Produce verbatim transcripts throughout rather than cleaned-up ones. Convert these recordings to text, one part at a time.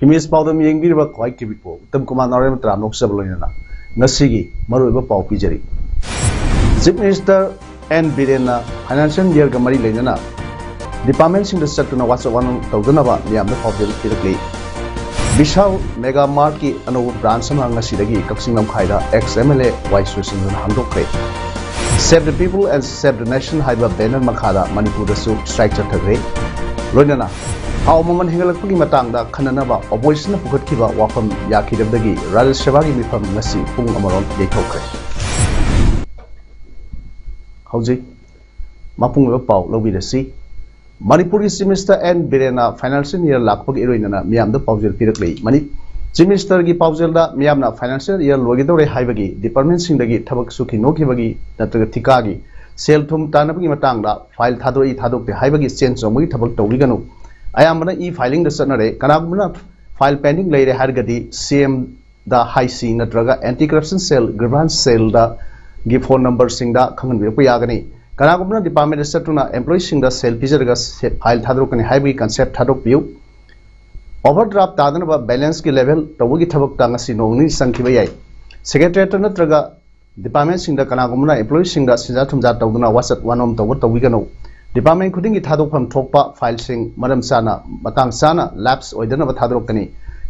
Image ꯄꯥꯎꯗꯝ ꯌꯦꯡꯕꯤꯔꯤꯕ ꯈ꯭ꯋꯥꯏ ꯀꯤꯕꯤꯛꯄꯨ ꯎꯠꯇꯝ ꯀꯨꯃꯥꯔ ꯅꯥꯎꯔꯦꯝ ꯇꯔꯥꯝꯅ ꯑꯣꯛꯆꯕ ꯂꯣꯏꯅꯅ ꯉꯁꯤꯒꯤ ꯃꯔꯨꯑꯣꯏꯕ ꯄꯥꯎ ꯄꯤꯖꯔꯤ꯫ ꯆꯤꯐ ꯃꯤꯅꯤꯁꯇꯔ ꯑꯦꯟ ꯕꯤꯔꯦꯟꯅ ꯐꯥꯏꯅꯥꯟꯁꯤꯌꯦꯜ ꯌꯔꯒ ꯃꯔꯤ ꯂꯩꯅꯅ ꯗꯤꯄꯥꯔꯠꯃꯦꯟꯁꯤꯡꯗ ꯆꯠꯇꯨꯅ ꯋꯥꯆꯞ ꯋꯥꯅꯣꯝ ꯇꯧꯗꯅꯕ ꯃꯤꯌꯥꯝꯗ ꯄꯥꯎꯖꯦꯜ ꯄꯤꯔꯛꯂꯤ꯫ ꯕꯤꯁꯥꯜ ꯃꯦꯒꯥ ꯃꯥꯔꯠꯀꯤ ꯑꯅꯧꯕ ꯕ꯭ꯔꯥꯟꯁ ꯑꯃ ꯉꯁꯤꯗꯒꯤ ꯀꯛꯆꯤꯡ ꯂꯝꯈꯥꯏꯗ X M L A Y ꯁꯨꯔꯆꯟꯗ꯭ꯔꯅ ꯍꯥꯡꯗꯣꯛꯈ꯭ꯔꯦ꯫ Save the People and Save the Nation ꯍꯥꯏꯕ ꯕꯦꯅꯔ ꯃꯈꯥꯗ ꯃꯅꯤꯄꯨꯔꯗꯁꯨ ꯁ꯭ꯇ꯭ꯔꯥꯏꯛ ꯆꯠꯊꯈ꯭ꯔꯦ꯫ ꯂꯣꯏꯅꯅ ꯊꯥꯎ ꯃꯃꯜ ꯍꯦꯟꯒꯠꯂꯛꯄꯒꯤ ꯃꯇꯥꯡꯗ ꯈꯟꯅꯅꯕ ꯑꯣꯄꯣꯖꯤꯁꯟꯅ ꯄꯨꯈꯠꯈꯤꯕ ꯋꯥꯐꯝ ꯌꯥꯈꯤꯗꯕꯗꯒꯤ ꯔꯥꯖ꯭ꯌ ꯁꯚꯥꯒꯤ ꯃꯤꯐꯝ ꯉꯁꯤ ꯄꯨꯡ ꯑꯃꯔꯣꯝ ꯌꯩꯊꯣꯛꯈ꯭ꯔꯦ꯫ ꯍꯧꯖꯤꯛ ꯃꯄꯨꯡ ꯑꯣꯏꯕ ꯄꯥꯎ ꯂꯧꯕꯤꯔꯁꯤ꯫ ꯃꯅꯤꯄꯨꯔꯒꯤ ꯆꯤꯐ ꯃꯤꯅꯤꯁꯇꯔ ꯑꯦꯟ ꯕꯤꯔꯦꯟꯅ ꯐꯥꯏꯅꯥꯟꯁꯤꯌꯦꯜ ꯌꯔ ꯂꯥꯛꯄꯒ ꯏꯔꯣꯏꯅꯅ ꯃꯤꯌꯥꯝꯗ ꯄꯥꯎꯖꯦꯜ ꯄꯤꯔꯛꯂꯤ꯫ ꯃꯅꯤ-, ꯆꯤꯐ ꯃꯤꯅꯤꯁꯇꯔꯒꯤ ꯄꯥꯎꯖꯦꯜꯗ ꯃꯤꯌꯥꯝꯅ ꯐꯥꯏꯅꯥꯟꯁꯤꯌꯦꯜ ꯌꯔ ꯂꯣꯏꯒꯗꯧꯔꯦ ꯍꯥꯏꯕꯒꯤ, ꯗꯤꯄꯥꯔꯠꯃꯦꯟꯁꯤꯡꯗꯒꯤ ꯊꯕꯛ ꯁꯨꯈꯤ ꯅꯣꯝꯈꯤꯕꯒꯤ ꯅꯠꯇ꯭ꯔꯒ ꯊꯤꯀꯥꯒꯤ ꯁꯦꯜ ꯊꯨꯝ ꯇꯥꯟꯅꯕꯒꯤ ꯃꯇꯥꯡꯗ ꯐꯥꯏꯜ ꯊꯥꯗꯣꯛꯏ ꯊꯥꯗꯣꯛꯇꯦ ꯍꯥꯏꯕꯒꯤ ꯆꯦꯟ ꯆꯣꯡꯕꯒꯤ ꯊꯕꯛ ꯇꯧꯕꯤꯒꯅꯨ꯫ ꯑꯌꯥꯝꯕꯅ ꯏ ꯐꯥꯏꯂꯤꯡꯗ ꯆꯠꯅꯔꯦ꯫ ꯀꯅꯥꯒꯨꯝꯕꯅ ꯐꯥꯏꯜ ꯄꯦꯟꯗꯤꯡ ꯂꯩꯔꯦ ꯍꯥꯏꯔꯒꯗꯤ ꯁꯤ ꯑꯦꯝ ꯗ ꯍꯥꯏꯁꯤ ꯅꯠꯇ꯭ꯔꯒ ꯑꯦꯟꯇꯤ ꯀꯔꯞꯁꯟ ꯁꯦꯜ, ꯒ꯭ꯔꯤꯚꯥꯟꯁ ꯁꯦꯜꯗ ꯒꯤ ꯐꯣꯟ ꯅꯝꯕꯔꯁꯤꯡꯗ ꯈꯪꯍꯟꯕꯤꯔꯛꯄ ꯌꯥꯒꯅꯤ꯫ ꯀꯅꯥꯒꯨꯝꯕꯅ ꯗꯤꯄꯥꯔꯠꯃꯦꯟꯗ ꯆꯠꯇꯨꯅ ꯑꯦꯝꯄ꯭ꯂꯣꯌꯤꯁꯤꯡꯗ ꯁꯦꯜ ꯄꯤꯖꯔꯒ ꯁꯦ-, ꯐꯥꯏꯜ ꯊꯥꯗꯣꯔꯛꯀꯅꯤ ꯍꯥꯏꯕꯒꯤ ꯀꯟꯁꯦꯞ ꯊꯥꯗꯣꯛꯄꯤꯌꯨ꯫ ꯑꯣꯚꯔꯗ꯭ꯔꯥꯐ ꯇꯥꯗꯅꯕ ꯕꯦꯂꯦꯟꯁꯀꯤ ꯂꯦꯚꯦꯜ ꯇꯧꯕꯒꯤ ꯊꯕꯛꯇ ꯉꯁꯤ ꯅꯣꯡ ꯅꯤꯅꯤ ꯆꯪꯈꯤꯕ ꯌꯥꯏ꯫ ꯁꯦꯀ꯭ꯔꯦꯇꯔꯤꯌꯦꯠꯇ ꯅꯠꯇ꯭ꯔꯒ ꯗꯤꯄꯥꯔꯠꯃꯦꯟꯁꯤꯡꯗ ꯀꯅꯥꯒꯨꯝꯕꯅ ꯑꯦꯝꯄ꯭ꯂꯣꯌꯤꯁꯤꯡꯗ ꯁꯦꯟꯖꯥ ꯊꯨꯝꯖꯥ ꯇꯧꯗꯨꯅ ꯋꯥꯆꯠ ꯋꯥꯅꯣꯝ ꯇꯧꯕ ꯇꯧꯕꯤꯒꯅꯨ꯫ ꯗꯤꯄꯥꯔꯠꯃꯦꯟ ꯈꯨꯗꯤꯡꯒꯤ ꯊꯥꯗꯣꯛꯐꯝ ꯊꯣꯛꯄ ꯐꯥꯏꯜꯁꯤꯡ ꯃꯔꯝ ꯆꯥꯅ, ꯃꯇꯥꯡ ꯆꯥꯅ ꯂꯦꯞꯁ ꯑꯣꯏꯗꯅꯕ ꯊꯥꯗꯣꯔꯛꯀꯅꯤ꯫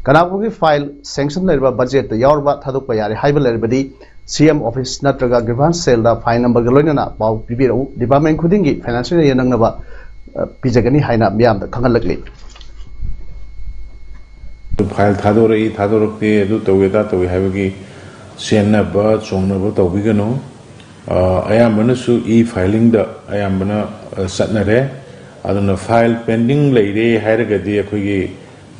ꯀꯅꯥꯒꯨꯝꯕꯒꯤ ꯐꯥꯏꯜ ꯁꯦꯡꯁꯟ ꯂꯩꯔꯕ ꯕꯖꯦꯠꯇ ꯌꯥꯎꯔꯕ ꯊꯥꯗꯣꯛꯄ ꯌꯥꯔꯦ ꯍꯥꯏꯕ ꯂꯩꯔꯕꯗꯤ ꯁꯤ ꯑꯦꯝ ꯑꯣꯐꯤꯁ ꯅꯠꯇ꯭ꯔꯒ ꯒ꯭ꯔꯤꯚꯥꯟꯁ ꯁꯦꯜꯗ ꯐꯥꯏꯜ ꯅꯝꯕꯔꯒ ꯂꯣꯏꯅꯅ ꯄꯥꯎ ꯄꯤꯕꯤꯔꯛꯎ꯫ ꯗꯤꯄꯥꯔꯠꯃꯦꯟ ꯈꯨꯗꯤꯡꯒꯤ ꯐꯥꯏꯅꯥꯟꯁꯤꯌꯦꯜ ꯌꯔ ꯅꯪꯅꯕ, ꯑ, ꯄꯤꯖꯒꯅꯤ ꯍꯥꯏꯅ ꯃꯤꯌꯥꯝꯗ ꯈꯪꯍꯜꯂꯛꯂꯤ꯫ ꯐꯥꯏꯜ ꯊꯥꯗꯣꯔꯛꯏ, ꯊꯥꯗꯣꯔꯛꯇꯦ, ꯑꯗꯨ ꯇꯧꯏ, ꯑꯗꯥ ꯇꯧꯏ ꯍꯥꯏꯕꯒꯤ ꯆꯦꯟꯅꯕ, ꯆꯣꯡꯅꯕ ꯇꯧꯕꯤꯒꯅꯨ꯫ ꯑ, ꯑꯌꯥꯝꯕꯅꯁꯨ ꯏ ꯐꯥꯏꯂꯤꯡꯗ ꯑꯌꯥꯝꯕꯅ, ꯑ, ꯆꯠꯅꯔꯦ꯫ ꯑꯗꯨꯅ ꯐꯥꯏꯜ ꯄꯦꯟꯗꯤꯡ ꯂꯩꯔꯦ ꯍꯥꯏꯔꯒꯗꯤ ꯑꯩꯈꯣꯏꯒꯤ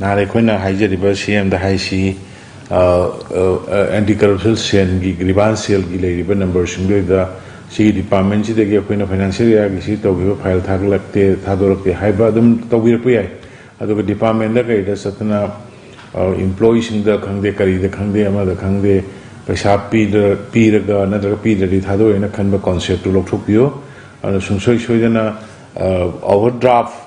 ꯅꯍꯥꯟ ꯑꯩꯈꯣꯏꯅ ꯍꯥꯏꯖꯔꯤꯕ ꯁꯤ ꯑꯦꯝꯗ ꯍꯥꯏꯁꯤ, ꯑꯦꯟꯇꯤ ꯀꯔꯞꯁꯟ ꯁꯦꯜꯒꯤ, ꯒ꯭ꯔꯤꯚꯥꯟꯁ ꯁꯦꯜꯒꯤ ꯂꯩꯔꯤꯕ ꯅꯝꯕꯔꯁꯤꯡꯗꯨꯗ ꯁꯤꯒꯤ ꯗꯤꯄꯥꯔꯠꯃꯦꯟꯁꯤꯗꯒꯤ ꯑꯩꯈꯣꯏꯅ ꯐꯥꯏꯅꯥꯟꯁꯤꯌꯦꯜ ꯏꯌꯥꯔꯒꯤ ꯁꯤ ꯇꯧꯈꯤꯕ ꯐꯥꯏꯜ ꯊꯥꯒꯠꯂꯛꯇꯦ, ꯊꯥꯗꯣꯔꯛꯇꯦ ꯍꯥꯏꯕ ꯑꯗꯨꯝ ꯇꯧꯕꯤꯔꯛꯄ ꯌꯥꯏ꯫ ꯑꯗꯨꯒ ꯗꯤꯄꯥꯔꯠꯃꯦꯟꯗ ꯀꯩꯗ ꯆꯠꯇꯅ, ꯏꯝꯄ꯭ꯂꯣꯌꯤꯁꯤꯡꯗ ꯈꯪꯗꯦ, ꯀꯔꯤꯗ ꯈꯪꯗꯦ, ꯑꯃꯗ ꯈꯪꯗꯦ, ꯄꯩꯁꯥ ꯄꯤꯗ-, ꯄꯤꯔꯒ ꯅꯠꯇ꯭ꯔꯒ ꯄꯤꯗ꯭ꯔꯗꯤ ꯊꯥꯗꯣꯛꯑꯦꯅ ꯈꯟꯕ ꯀꯣꯟꯁꯦꯞꯇꯨ ꯂꯧꯊꯣꯛꯄꯤꯌꯨ꯫ ꯑꯗꯨ ꯁꯨꯡꯁꯣꯏ ꯁꯣꯏꯗꯅ ꯑꯣꯚꯔꯗ꯭ꯔꯥꯐ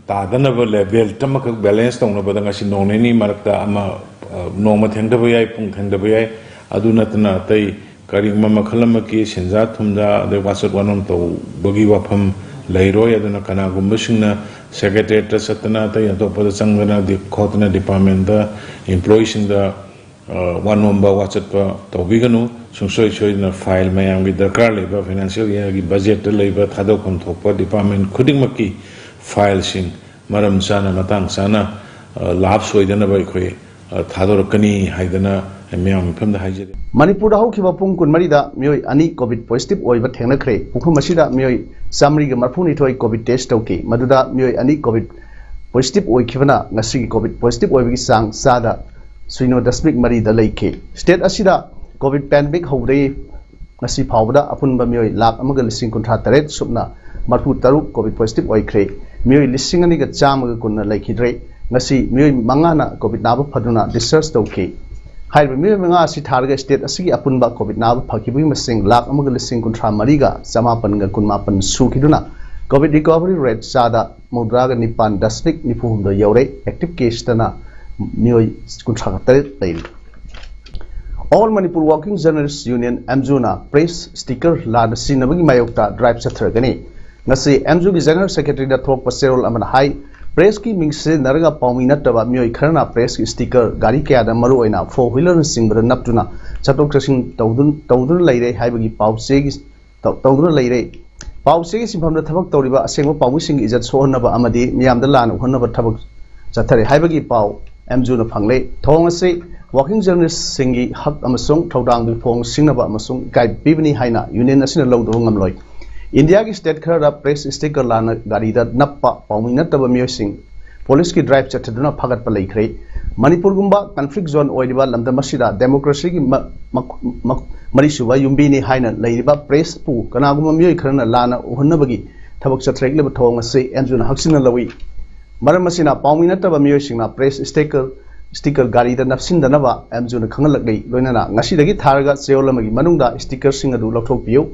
ꯇꯥꯗꯅꯕ, ꯂꯦꯚꯦꯜ ꯑꯃꯈꯛ ꯕꯦꯂꯦꯟꯁ ꯇꯧꯅꯕꯗ ꯉꯁꯤ ꯅꯣꯡ ꯅꯤꯅꯤ ꯃꯔꯛꯇ ꯑꯃ, ꯑ, ꯅꯣꯡꯃ ꯊꯦꯡꯊꯕ ꯌꯥꯏ, ꯄꯨꯡ ꯊꯦꯡꯊꯕ ꯌꯥꯏ꯫ ꯑꯗꯨ ꯅꯠꯇꯅ ꯑꯇꯩ ꯀꯔꯤꯒꯨꯝꯕ ꯃꯈꯜ ꯑꯃꯒꯤ ꯁꯦꯟꯖꯥ ꯊꯨꯝꯖꯥ, ꯑꯗꯩ ꯋꯥꯆꯠ ꯋꯥꯅꯣꯝ ꯇꯧꯕꯒꯤ ꯋꯥꯐꯝ ꯂꯩꯔꯣꯏ꯫ ꯑꯗꯨꯅ ꯀꯅꯥꯒꯨꯝꯕꯁꯤꯡꯅ ꯁꯦꯀ꯭ꯔꯦꯇꯦꯔꯤꯌꯦꯠꯇ ꯆꯠꯇꯅ, ꯑꯇꯩ ꯑꯇꯣꯞꯄꯗ ꯆꯪꯗꯅ, ꯗꯤ-, ꯈꯣꯠꯇꯅ, ꯗꯤꯄꯥꯔꯠꯃꯦꯟꯗ ꯏꯝꯄ꯭ꯂꯣꯌꯤꯁꯤꯡꯗ, ꯑ, ꯋꯥꯅꯣꯝꯕ ꯋꯥꯆꯠꯄ ꯇꯧꯕꯤꯒꯅꯨ꯫ ꯁꯨꯡꯁꯣꯏ ꯁꯣꯏꯗꯅ ꯐꯥꯏꯜ ꯃꯌꯥꯝꯒꯤ ꯗꯔꯀꯥꯔ ꯂꯩꯕ, ꯐꯥꯏꯅꯥꯟꯁꯤꯌꯦꯜ ꯏꯌꯥꯔꯒꯤ ꯕꯖꯦꯠꯇ ꯂꯩꯕ, ꯊꯥꯗꯣꯛꯐꯝ ꯊꯣꯛꯄ ꯗꯤꯄꯥꯔꯠꯃꯦꯟ ꯈꯨꯗꯤꯡꯃꯛꯀꯤ ꯐꯥꯏꯜꯁꯤꯡ ꯃꯔꯝ ꯆꯥꯅ, ꯃꯇꯥꯡ ꯆꯥꯅ, ꯑ, ꯂꯥꯞ ꯁꯣꯏꯗꯅꯕ ꯑꯩꯈꯣꯏ, ꯑ, ꯊꯥꯗꯣꯔꯛꯀꯅꯤ ꯍꯥꯏꯗꯅ ꯑꯩ ꯃꯤꯌꯥꯝ ꯃꯤꯐꯝꯗ ꯍꯥꯏꯖꯔꯤ꯫ ꯃꯅꯤꯄꯨꯔꯗ ꯍꯧꯈꯤꯕ ꯄꯨꯡ ꯀꯨꯟꯃꯔꯤꯗ ꯃꯤꯑꯣꯏ ꯑꯅꯤ ꯀꯣꯚꯤꯗ ꯄꯣꯖꯤꯇꯤꯚ ꯑꯣꯏꯕ ꯊꯦꯡꯅꯈ꯭ꯔꯦ꯫ ꯄꯨꯡꯈꯨꯝ ꯑꯁꯤꯗ ꯃꯤꯑꯣꯏ ꯆꯥꯃꯔꯤꯒ ꯃꯔꯤꯐꯨꯅꯤꯊꯣꯏ ꯀꯣꯚꯤꯗ ꯇꯦꯁ ꯇꯧꯈꯤ꯫ ꯃꯗꯨꯗ ꯃꯤꯑꯣꯏ ꯑꯅꯤ ꯀꯣꯚꯤꯗ ꯄꯣꯖꯤꯇꯤꯚ ꯑꯣꯏꯈꯤꯕꯅ ꯉꯁꯤꯒꯤ ꯀꯣꯚꯤꯗ ꯄꯣꯖꯤꯇꯤꯚ ꯑꯣꯏꯕꯒꯤ ꯆꯥꯡ ꯆꯥꯗ ꯁꯤꯅꯣ ꯗꯁꯃꯤꯛ ꯃꯔꯤꯗ ꯂꯩꯈꯤ꯫ ꯁ꯭ꯇꯦꯠ ꯑꯁꯤꯗ ꯀꯣꯚꯤꯗ ꯄꯦꯟꯗꯦꯃꯤꯛ ꯍꯧꯕꯗꯒꯤ ꯉꯁꯤ ꯐꯥꯎꯕꯗ ꯑꯄꯨꯟꯕ ꯃꯤꯑꯣꯏ ꯂꯥꯈ ꯑꯃꯒ ꯂꯤꯁꯤꯡ ꯀꯨꯟꯊ꯭ꯔꯥ ꯇꯔꯦꯠ ꯁꯨꯞꯅ ꯃꯔꯤꯐꯨ ꯇꯔꯨꯛ ꯀꯣꯚꯤꯗ ꯄꯣꯖꯤꯇꯤꯚ ꯑꯣꯏꯈ꯭ꯔꯦ꯫ ꯃꯤꯑꯣꯏ ꯂꯤꯁꯤꯡ ꯑꯅꯤꯒ ꯆꯥꯝꯃꯒ ꯀꯨꯟꯅ ꯂꯩꯈꯤꯗ꯭ꯔꯦ꯫ ꯉꯁꯤ ꯃꯤꯑꯣꯏ ꯃꯉꯥꯅ ꯀꯣꯚꯤꯗ ꯅꯥꯕ ꯐꯗꯨꯅ ꯗꯤꯁꯆꯥꯔꯖ ꯇꯧꯈꯤ꯫ ꯍꯥꯏꯔꯤꯕ ꯃꯤꯑꯣꯏ ꯃꯉꯥ ꯑꯁꯤ ꯊꯥꯔꯒ ꯁ꯭ꯇꯦꯠ ꯑꯁꯤꯒꯤ ꯑꯄꯨꯟꯕ ꯀꯣꯚꯤꯗ ꯅꯥꯕ ꯐꯈꯤꯕꯒꯤ ꯃꯁꯤꯡ ꯂꯥꯈ ꯑꯃꯒ ꯂꯤꯁꯤꯡ ꯀꯨꯟꯊ꯭ꯔꯥ ꯃꯔꯤꯒ ꯆꯃꯥꯄꯟꯒ ꯀꯨꯟꯃꯥꯄꯟ ꯁꯨꯈꯤꯗꯨꯅ ꯀꯣꯚꯤꯗ ꯔꯤꯀꯣꯚꯔꯤ ꯔꯦꯠ ꯆꯥꯗ ꯃꯧꯗ꯭ꯔꯥꯒ ꯅꯤꯄꯥꯟ ꯗꯁꯃꯤꯛ ꯅꯤꯐꯨ ꯍꯨꯝꯗꯣꯏ ꯌꯧꯔꯦ꯫ ꯑꯦꯛꯇꯤꯚ ꯀꯦꯁꯇꯅ ꯃꯤꯑꯣꯏ ꯀꯨꯟꯊ꯭ꯔꯥ ꯇꯔꯦꯠ ꯂꯩꯔꯤ꯫ All Manipur Working Journalists Union, ꯑꯦꯝꯖꯨꯅ ꯄ꯭ꯔꯦꯁ ꯁ꯭ꯇꯤꯀꯔ ꯂꯥꯟꯅ ꯁꯤꯖꯤꯟꯅꯕꯒꯤ ꯃꯥꯌꯣꯛꯇ ꯗ꯭ꯔꯥꯏꯚ ꯆꯠꯊꯔꯒꯅꯤ꯫ ꯉꯁꯤ ꯑꯦꯝꯖꯨꯒꯤ ꯖꯦꯅꯔꯦꯜ ꯁꯦꯀ꯭ꯔꯦꯇꯔꯤꯗ ꯊꯣꯛꯄ ꯆꯦꯔꯣꯜ ꯑꯃꯅ ꯍꯥꯏ, ꯄ꯭ꯔꯦꯁꯀꯤ ꯃꯤꯡ ꯁꯤꯖꯤꯟꯅꯔꯒ ꯄꯥꯎꯃꯤ ꯅꯠꯇꯕ ꯃꯤꯑꯣꯏ ꯈꯔꯅ ꯄ꯭ꯔꯦꯁꯀꯤ ꯁ꯭ꯇꯤꯀꯔ ꯒꯥꯔꯤ ꯀꯌꯥꯗ, ꯃꯔꯨꯑꯣꯏꯅ ꯐꯣꯔ ꯋꯤꯂꯔꯅꯆꯤꯡꯕꯗ ꯅꯞꯇꯨꯅ ꯆꯠꯊꯣꯛ ꯆꯠꯁꯤꯟ ꯇꯧꯗꯨꯟ-, ꯇꯧꯗꯨꯅ ꯂꯩꯔꯦ ꯍꯥꯏꯕꯒꯤ ꯄꯥꯎ ꯆꯦꯒꯤ ꯇꯧ-, ꯇꯧꯗꯨꯅ ꯂꯩꯔꯦ꯫ ꯄꯥꯎ ꯆꯦꯒꯤ ꯁꯤꯟꯐꯝꯗ ꯊꯕꯛ ꯇꯧꯔꯤꯕ ꯑꯁꯦꯡꯕ ꯄꯥꯎꯃꯤꯁꯤꯡꯒꯤ ꯏꯖꯠ ꯁꯣꯛꯍꯟꯅꯕ ꯑꯃꯗꯤ ꯃꯤꯌꯥꯝꯗ ꯂꯥꯟꯅ ꯎꯍꯟꯅꯕ ꯊꯕꯛ ꯆꯠꯊꯔꯦ ꯍꯥꯏꯕꯒꯤ ꯄꯥꯎ ꯑꯦꯝꯖꯨꯅ ꯐꯪꯂꯦ꯫ ꯊꯧꯑꯣꯡ ꯑꯁꯤ ꯋꯥꯔꯀꯤꯡ ꯖꯔꯅꯦꯂꯤꯁꯁꯤꯡꯒꯤ ꯍꯛ ꯑꯃꯁꯨꯡ ꯊꯧꯗꯥꯡꯗꯨꯒꯤ ꯈꯣꯡ ꯁꯤꯡꯅꯕ ꯑꯃꯁꯨꯡ ꯏꯀꯥꯏ ꯄꯤꯕꯅꯤ ꯍꯥꯏꯅ ꯌꯨꯅꯤꯌꯟ ꯑꯁꯤꯅ ꯂꯧꯗꯕ ꯉꯝꯂꯣꯏ꯫ ꯏꯟꯗꯤꯌꯥꯒꯤ ꯁ꯭ꯇꯦꯠ ꯈꯔꯗ ꯄ꯭ꯔꯦꯁ ꯁ꯭ꯇꯤꯀꯔ ꯂꯥꯟꯅ ꯒꯥꯔꯤꯗ ꯅꯞꯄ ꯄꯥꯎꯃꯤ ꯅꯠꯇꯕ ꯃꯤꯑꯣꯏꯁꯤꯡ ꯄꯣꯂꯤꯁꯀꯤ ꯗ꯭ꯔꯥꯏꯚ ꯆꯠꯊꯗꯨꯅ ꯐꯥꯒꯠꯄ ꯂꯩꯈ꯭ꯔꯦ꯫ ꯃꯅꯤꯄꯨꯔꯒꯨꯝꯕ ꯀꯟꯐ꯭ꯂꯤꯛ ꯖꯣꯟ ꯑꯣꯏꯔꯤꯕ ꯂꯝꯗꯝ ꯑꯁꯤꯗ ꯗꯦꯃꯣꯀ꯭ꯔꯦꯁꯤꯒꯤ ꯃ-, ꯃ-, ꯃ-, ꯃꯔꯤꯁꯨꯕ ꯌꯨꯝꯕꯤꯅꯤ ꯍꯥꯏꯅ ꯂꯩꯔꯤꯕ ꯄ꯭ꯔꯦꯁꯄꯨ ꯀꯅꯥꯒꯨꯝꯕ ꯃꯤꯑꯣꯏ ꯈꯔꯅ ꯂꯥꯟꯅ ꯎꯍꯟꯅꯕꯒꯤ ꯊꯕꯛ ꯆꯠꯊꯔꯛꯂꯤꯕ ꯊꯧꯑꯣꯡ ꯑꯁꯤ ꯑꯦꯝꯖꯨꯅ ꯍꯛꯆꯤꯟꯅ ꯂꯧꯏ꯫ ꯃꯔꯝ ꯑꯁꯤꯅ ꯄꯥꯎꯃꯤ ꯅꯠꯇꯕ ꯃꯤꯑꯣꯏꯁꯤꯡꯅ ꯄ꯭ꯔꯦꯁ ꯁ꯭ꯇꯤꯀꯔ, ꯁ꯭ꯇꯤꯀꯔ ꯒꯥꯔꯤꯗ ꯅꯞꯁꯤꯟꯗꯅꯕ ꯑꯦꯝꯖꯨꯅ ꯈꯪꯍꯜꯂꯛꯂꯤ꯫ ꯂꯣꯏꯅꯅ ꯉꯁꯤꯗꯒꯤ ꯊꯥꯔꯒ ꯆꯌꯣꯜ ꯑꯃꯒꯤ ꯃꯅꯨꯡꯗ ꯁ꯭ꯇꯤꯀꯔꯁꯤꯡ ꯑꯗꯨ ꯂꯧꯊꯣꯛꯄꯤꯌꯨ꯫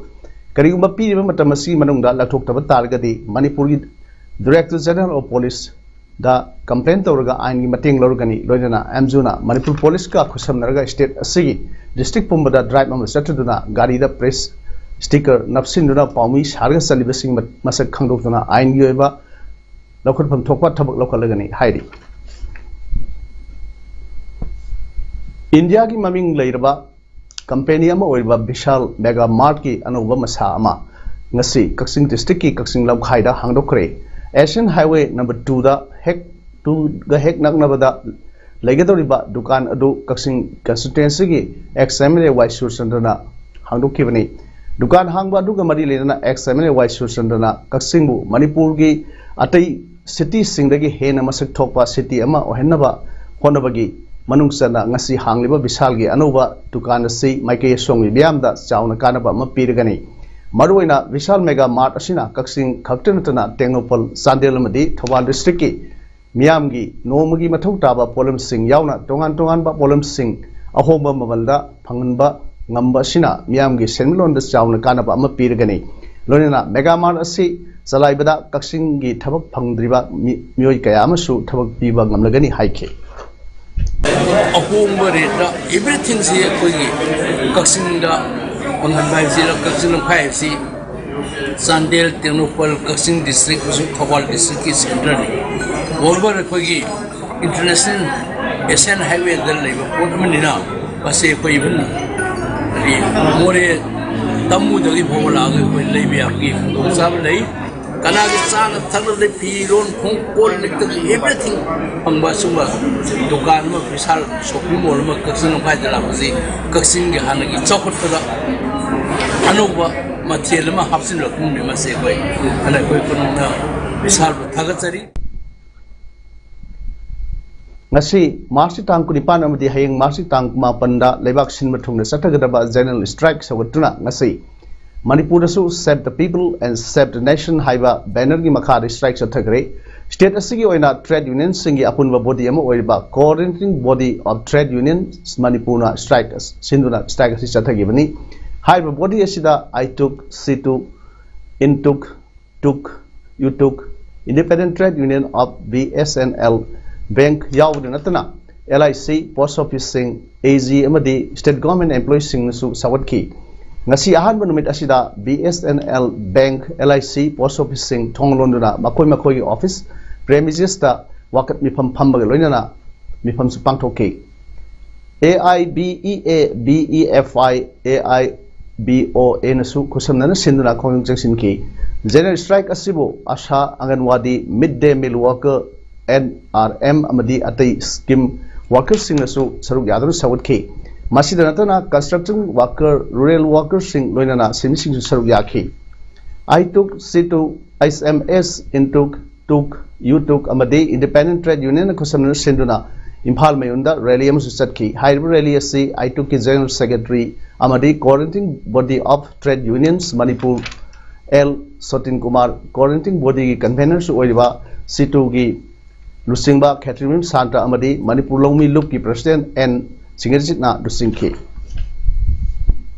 ꯀꯔꯤꯒꯨꯝꯕ ꯄꯤꯔꯤꯕ ꯃꯇꯝ ꯑꯁꯤꯒꯤ ꯃꯅꯨꯡꯗ ꯂꯧꯊꯣꯛꯇꯕ ꯇꯥꯔꯒꯗꯤ ꯃꯅꯤꯄꯨꯔꯒꯤ Director General of Police the complain ꯇꯧꯔꯒ ꯑꯥꯏꯟꯒꯤ ꯃꯇꯦꯡ ꯂꯧꯔꯒꯅꯤ꯫ ꯂꯣꯏꯅꯅ ꯑꯦꯝꯖꯨꯅ ꯃꯅꯤꯄꯨꯔ ꯄꯣꯂꯤꯁꯀ ꯈꯨꯠꯁꯝꯅꯔꯒ ꯁ꯭ꯇꯦꯠ ꯑꯁꯤꯒꯤ ꯗꯤꯁꯇ꯭ꯔꯤꯛ ꯄꯨꯝꯕꯗ ꯗ꯭ꯔꯥꯏꯚ ꯑꯃ ꯆꯠꯊꯗꯨꯅ ꯒꯥꯔꯤꯗ ꯄ꯭ꯔꯦꯁ ꯁ꯭ꯇꯤꯀꯔ ꯅꯞꯁꯤꯟꯗꯨꯅ ꯄꯥꯎꯃꯤ ꯁꯥꯔꯒ ꯆꯠꯂꯤꯕꯁꯤꯡ ꯃ-, ꯃꯁꯛ ꯈꯪꯗꯣꯛꯇꯨꯅ ꯑꯥꯏꯟꯒꯤ ꯑꯣꯏꯕ ꯂꯧꯈꯠꯐꯝ ꯊꯣꯛꯄ ꯊꯕꯛ ꯂꯧꯈꯠꯂꯒꯅꯤ ꯍꯥꯏꯔꯤ꯫ ꯏꯟꯗꯤꯌꯥꯒꯤ ꯃꯃꯤꯡ ꯂꯩꯔꯕ ꯀꯝꯄꯦꯅꯤ ꯑꯃ ꯑꯣꯏꯔꯤꯕ ꯕꯤꯁꯥꯜ ꯃꯦꯒꯥ ꯃꯥꯔꯠꯀꯤ ꯑꯅꯧꯕ ꯃꯁꯥ ꯑꯃ ꯉꯁꯤ ꯀꯛꯆꯤꯡ ꯗꯤꯁꯇ꯭ꯔꯤꯛꯀꯤ ꯀꯛꯆꯤꯡ ꯂꯝꯈꯥꯏꯗ ꯍꯥꯡꯗꯣꯛꯈ꯭ꯔꯦ꯫ ꯑꯦꯁꯤꯌꯥꯟ ꯍꯥꯏꯋꯦ ꯅꯝꯕꯔ ꯇꯨꯗ ꯍꯦꯛ, ꯇꯨꯒ ꯍꯦꯛ ꯅꯛꯅꯕꯗ ꯂꯩꯒꯗꯧꯔꯤꯕ ꯗꯨꯀꯥꯟ ꯑꯗꯨ ꯀꯛꯆꯤꯡ ꯀꯟꯁꯇꯤꯇ꯭ꯋꯦꯟꯁꯤꯒꯤ X M L A Y ꯁꯨꯔꯆꯟꯗ꯭ꯔꯅ ꯍꯥꯡꯗꯣꯛꯈꯤꯕꯅꯤ꯫ ꯗꯨꯀꯥꯟ ꯍꯥꯡꯕ ꯑꯗꯨꯒ ꯃꯔꯤ ꯂꯩꯅꯅ X M L A Y ꯁꯨꯔꯆꯟꯗ꯭ꯔꯅ ꯀꯛꯆꯤꯡꯕꯨ ꯃꯅꯤꯄꯨꯔꯒꯤ ꯑꯇꯩ ꯁꯤꯇꯤꯁꯤꯡꯗꯒꯤ ꯍꯦꯟꯅ ꯃꯁꯛ ꯊꯣꯛꯄ ꯁꯤꯇꯤ ꯑꯃ ꯑꯣꯏꯍꯟꯅꯕ ꯍꯣꯠꯅꯕꯒꯤ ꯃꯅꯨꯡ ꯆꯟꯅ ꯉꯁꯤ ꯍꯥꯡꯂꯤꯕ ꯕꯤꯁꯥꯜꯒꯤ ꯑꯅꯧꯕ ꯗꯨꯀꯥꯟ ꯑꯁꯤ ꯃꯥꯏꯀꯩ ꯑꯁꯣꯝꯒꯤ ꯃꯤꯌꯥꯝꯗ ꯆꯥꯎꯅ ꯀꯥꯟꯅꯕ ꯑꯃ ꯄꯤꯔꯒꯅꯤ꯫ ꯃꯔꯨꯑꯣꯏꯅ ꯕꯤꯁꯥꯜ ꯃꯦꯒꯥ ꯃꯥꯔꯠ ꯑꯁꯤꯅ ꯀꯛꯆꯤꯡ ꯈꯛꯇ ꯅꯠꯇꯅ ꯇꯦꯡꯅꯧꯄꯜ, ꯆꯥꯟꯗꯦꯜ ꯑꯃꯗꯤ ꯊꯧꯕꯥꯜ ꯗꯤꯁꯇ꯭ꯔꯤꯛꯀꯤ ꯃꯤꯌꯥꯝꯒꯤ ꯅꯣꯡꯃꯒꯤ ꯃꯊꯧ ꯇꯥꯕ ꯄꯣꯠꯂꯝꯁꯤꯡ ꯌꯥꯎꯅ ꯇꯣꯉꯥꯟ ꯇꯣꯉꯥꯟꯕ ꯄꯣꯠꯂꯝꯁꯤꯡ ꯑꯍꯣꯡꯕ ꯃꯃꯜꯗ ꯐꯪꯍꯟꯕ ꯉꯝꯕ ꯑꯁꯤꯅ ꯃꯤꯌꯥꯝꯒꯤ ꯁꯦꯟꯃꯤꯠꯂꯣꯟꯗ ꯆꯥꯎꯅ ꯀꯥꯟꯅꯕ ꯑꯃ ꯄꯤꯔꯒꯅꯤ꯫ ꯂꯣꯏꯅꯅ ꯃꯦꯒꯥ ꯃꯥꯔꯠ ꯑꯁꯤ ꯆꯂꯥꯏꯕꯗ ꯀꯛꯆꯤꯡꯒꯤ ꯊꯕꯛ ꯐꯪꯗ꯭ꯔꯤꯕ ꯃꯤ-, ꯃꯤꯑꯣꯏ ꯀꯌꯥ ꯑꯃꯁꯨ ꯊꯕꯛ ꯄꯤꯕ ꯉꯝꯂꯒꯅꯤ ꯍꯥꯏꯈꯤ꯫ ꯑꯍꯣꯡꯕ ꯔꯦꯠꯇ ꯑꯦꯚ꯭ꯔꯤꯊꯤꯡꯁꯤ ꯑꯩꯈꯣꯏꯒꯤ ꯀꯛꯆꯤꯡꯗ ꯐꯪꯍꯟꯕ ꯍꯥꯏꯕꯁꯤ, ꯀꯛꯆꯤꯡ ꯂꯝꯈꯥꯏ ꯍꯥꯏꯕꯁꯤ ꯆꯥꯟꯗꯦꯜ, ꯇꯦꯡꯅꯧꯄꯜ, ꯀꯛꯆꯤꯡ ꯗꯤꯁꯇ꯭ꯔꯤꯛ ꯑꯃꯁꯨꯡ ꯊꯧꯕꯥꯜ ꯗꯤꯁꯇ꯭ꯔꯤꯛꯀꯤ ꯁꯦꯟꯇꯔꯅꯤ꯫ ꯃꯣꯔꯣꯚꯔ, ꯑꯩꯈꯣꯏꯒꯤ ꯏꯟꯇꯔꯅꯦꯁꯅꯦꯜ ꯑꯦꯁꯤꯌꯥꯟ ꯍꯥꯏꯋꯦꯗ ꯂꯩꯕ ꯄꯣꯠ ꯑꯃꯅꯤꯅ ꯃꯁꯤ ꯑꯩꯈꯣꯏ ꯏꯚꯟ ꯀꯔꯤ ꯃꯣꯔꯦ ꯇꯝꯃꯨꯗꯒꯤ ꯐꯥꯎꯕ ꯂꯥꯛꯑꯒ ꯑꯩꯈꯣꯏ ꯂꯩꯕ ꯌꯥꯕꯒꯤ ꯈꯨꯗꯣꯡꯆꯥꯕ ꯂꯩ꯫ ꯀꯅꯥꯒꯤ ꯆꯥꯅ ꯊꯛꯅꯕꯗ ꯐꯤꯔꯣꯟ, ꯈꯣꯡ, ꯀꯣꯜ ꯂꯤꯛꯇꯒꯤ ꯑꯦꯚ꯭ꯔꯤꯊꯤꯡ ꯐꯪꯕ ꯑꯁꯨꯝꯕ ꯗꯨꯀꯥꯟ ꯑꯃ, ꯕꯤꯁꯥꯜ ꯁꯣꯞꯄꯤꯡ ꯃꯣꯜ ꯑꯃ ꯀꯛꯆꯤꯡ ꯂꯝꯈꯥꯏꯗ ꯂꯥꯛꯄꯁꯤ ꯀꯛꯆꯤꯡꯒꯤ ꯍꯥꯟꯅꯒꯤ ꯆꯥꯎꯈꯠꯄꯗ ꯑꯅꯧꯕ ꯃꯊꯦꯜ ꯑꯃ ꯍꯥꯞꯆꯤꯟꯂꯛꯄꯅꯤ꯫ ꯃꯁꯤ ꯑꯩꯈꯣꯏ ꯍꯟꯗꯛ ꯑꯩꯈꯣꯏ ꯄꯨꯝꯅꯃꯛꯅ ꯕꯤꯁꯥꯜꯕꯨ ꯊꯥꯒꯠꯆꯔꯤ꯫ ꯉꯁꯤ ꯃꯥꯔꯆꯀꯤ ꯇꯥꯡ ꯀꯨꯟꯅꯤꯄꯥꯟ ꯑꯃꯗꯤ ꯍꯌꯦꯡ ꯃꯥꯔꯆꯀꯤ ꯇꯥꯡ ꯀꯨꯟꯃꯥꯄꯟꯗ ꯂꯩꯕꯥꯛ ꯁꯤꯟꯕ ꯊꯨꯡꯅ ꯆꯠꯊꯒꯗꯕ ꯖꯦꯅꯔꯦꯜ ꯁ꯭ꯇ꯭ꯔꯥꯏꯛ ꯁꯧꯒꯠꯇꯨꯅ ꯉꯁꯤ ꯃꯅꯤꯄꯨꯔꯗꯁꯨ Save the People and Save the Nation ꯍꯥꯏꯕ ꯕꯦꯅꯔꯒꯤ ꯃꯈꯥꯗ ꯁ꯭ꯇ꯭ꯔꯥꯏꯛ ꯆꯠꯊꯈ꯭ꯔꯦ꯫ ꯁ꯭ꯇꯦꯠ ꯑꯁꯤꯒꯤ ꯑꯣꯏꯅ ꯇ꯭ꯔꯦꯗ ꯌꯨꯅꯤꯌꯟꯁꯤꯡꯒꯤ ꯑꯄꯨꯟꯕ ꯕꯣꯗꯤ ꯑꯃ ꯑꯣꯏꯔꯤꯕ Coordinating Body of Trade Unions ꯃꯅꯤꯄꯨꯔꯅ ꯁ꯭ꯇ꯭ꯔꯥꯏꯛ ꯑꯁ-, ꯁꯤꯟꯗꯨꯅ ꯁ꯭ꯇ꯭ꯔꯥꯏꯛ ꯑꯁꯤ ꯆꯠꯊꯈꯤꯕꯅꯤ꯫ ꯍꯥꯏꯔꯤꯕ ꯕꯣꯗꯤ ꯑꯁꯤꯗ ꯑꯥꯏꯇꯨꯛ, CITU, ꯏꯟꯇꯨꯛ, ꯇꯨꯛ, ꯌꯨꯇꯨꯛ, Independent Trade Union of B S N L Bank ꯌꯥꯎꯕꯗ ꯅꯠꯇꯅ L I C, ꯄꯣꯁ ꯑꯣꯐꯤꯁꯁꯤꯡ, A G ꯑꯃꯗꯤ ꯁ꯭ꯇꯦꯠ ꯒꯣꯔꯃꯦꯟ ꯑꯦꯝꯄ꯭ꯂꯣꯌꯤꯁꯤꯡꯅꯁꯨ ꯁꯧꯒꯠꯈꯤ꯫ ꯉꯁꯤ ꯑꯍꯥꯟꯕ ꯅꯨꯃꯤꯠ ꯑꯁꯤꯗ B S N L Bank, L I C, post ꯑꯣꯐꯤꯁꯁꯤꯡ ꯊꯣꯡ ꯂꯣꯟꯗꯨꯅ ꯃꯈꯣꯏ ꯃꯈꯣꯏꯒꯤ ꯑꯣꯐꯤꯁ ꯄ꯭ꯔꯦꯃꯤꯁꯦꯁꯇ ꯋꯥꯀꯠ ꯃꯤꯐꯝ ꯐꯝꯕꯒ ꯂꯣꯏꯅꯅ ꯃꯤꯐꯝꯁꯨ ꯄꯥꯡꯊꯣꯛꯈꯤ꯫ A I B E A, B E F I, A I B O A ꯅꯁꯨ ꯈꯨꯠꯁꯝꯅꯅ ꯁꯤꯟꯗꯨꯅ ꯈꯣꯡꯖꯪ ꯆꯪꯁꯤꯟꯈꯤ꯫ ꯖꯦꯅꯔꯦꯜ ꯁ꯭ꯇ꯭ꯔꯥꯏꯛ ꯑꯁꯤꯕꯨ ASHA, Anganwadi, mid day meal worker, N R M ꯑꯃꯗꯤ ꯑꯇꯩ ꯁ꯭ꯀꯤꯝ ꯋꯥꯔꯀꯔꯁꯤꯡꯅꯁꯨ ꯁꯔꯨꯛ ꯌꯥꯗꯨꯅ ꯁꯧꯒꯠꯈꯤ꯫ ꯃꯁꯤꯗ ꯅꯠꯇꯅ ꯀꯟꯁꯇ꯭ꯔꯛꯁꯟ ꯋꯥꯔꯀꯔ, ꯔꯨꯔꯦꯜ ꯋꯥꯔꯀꯔꯁꯤꯡ ꯂꯣꯏꯅꯅ ꯁꯤꯟꯃꯤꯁꯤꯡꯁꯨ ꯁꯔꯨꯛ ꯌꯥꯈꯤ꯫ ꯑꯥꯏꯇꯨꯛ, ꯁꯤꯇꯨꯛ, H M S, ꯏꯟꯇꯨꯛ, ꯇꯨꯛ, ꯌꯨꯇꯨꯛ ꯑꯃꯗꯤ Independent Trade Union ꯈꯨꯠꯁꯝꯅꯅ ꯁꯤꯟꯗꯨꯅ ꯏꯝꯐꯥꯜ ꯃꯌꯣꯟꯗ ꯔꯦꯂꯤ ꯑꯃꯁꯨ ꯆꯠꯈꯤ꯫ ꯍꯥꯏꯔꯤꯕ ꯔꯦꯂꯤ ꯑꯁꯤ ꯑꯥꯏꯇꯨꯛꯀꯤ ꯖꯦꯅꯔꯦꯜ ꯁꯦꯀ꯭ꯔꯦꯇꯔꯤ ꯑꯃꯗꯤ Coordinating Body of Trade Unions Manipur, L Sotin Kumar, Coordinating Bodyꯒꯤ ꯀꯟꯚꯦꯅꯔꯁꯨ ꯑꯣꯏꯔꯤꯕ ꯁꯤꯇꯨꯒꯤ ꯂꯨꯆꯤꯡꯕ ꯈꯦꯇ꯭ꯔꯤꯃꯌꯨꯝ ꯁꯥꯟꯇ ꯑꯃꯗꯤ ꯃꯅꯤꯄꯨꯔ ꯂꯧꯃꯤ ꯂꯨꯞꯀꯤ ꯄ꯭ꯔꯁꯤꯗꯦꯟ ꯑꯦꯟ ꯁꯤꯡꯒꯔꯖꯤꯠꯅ ꯂꯨꯆꯤꯡꯈꯤ꯫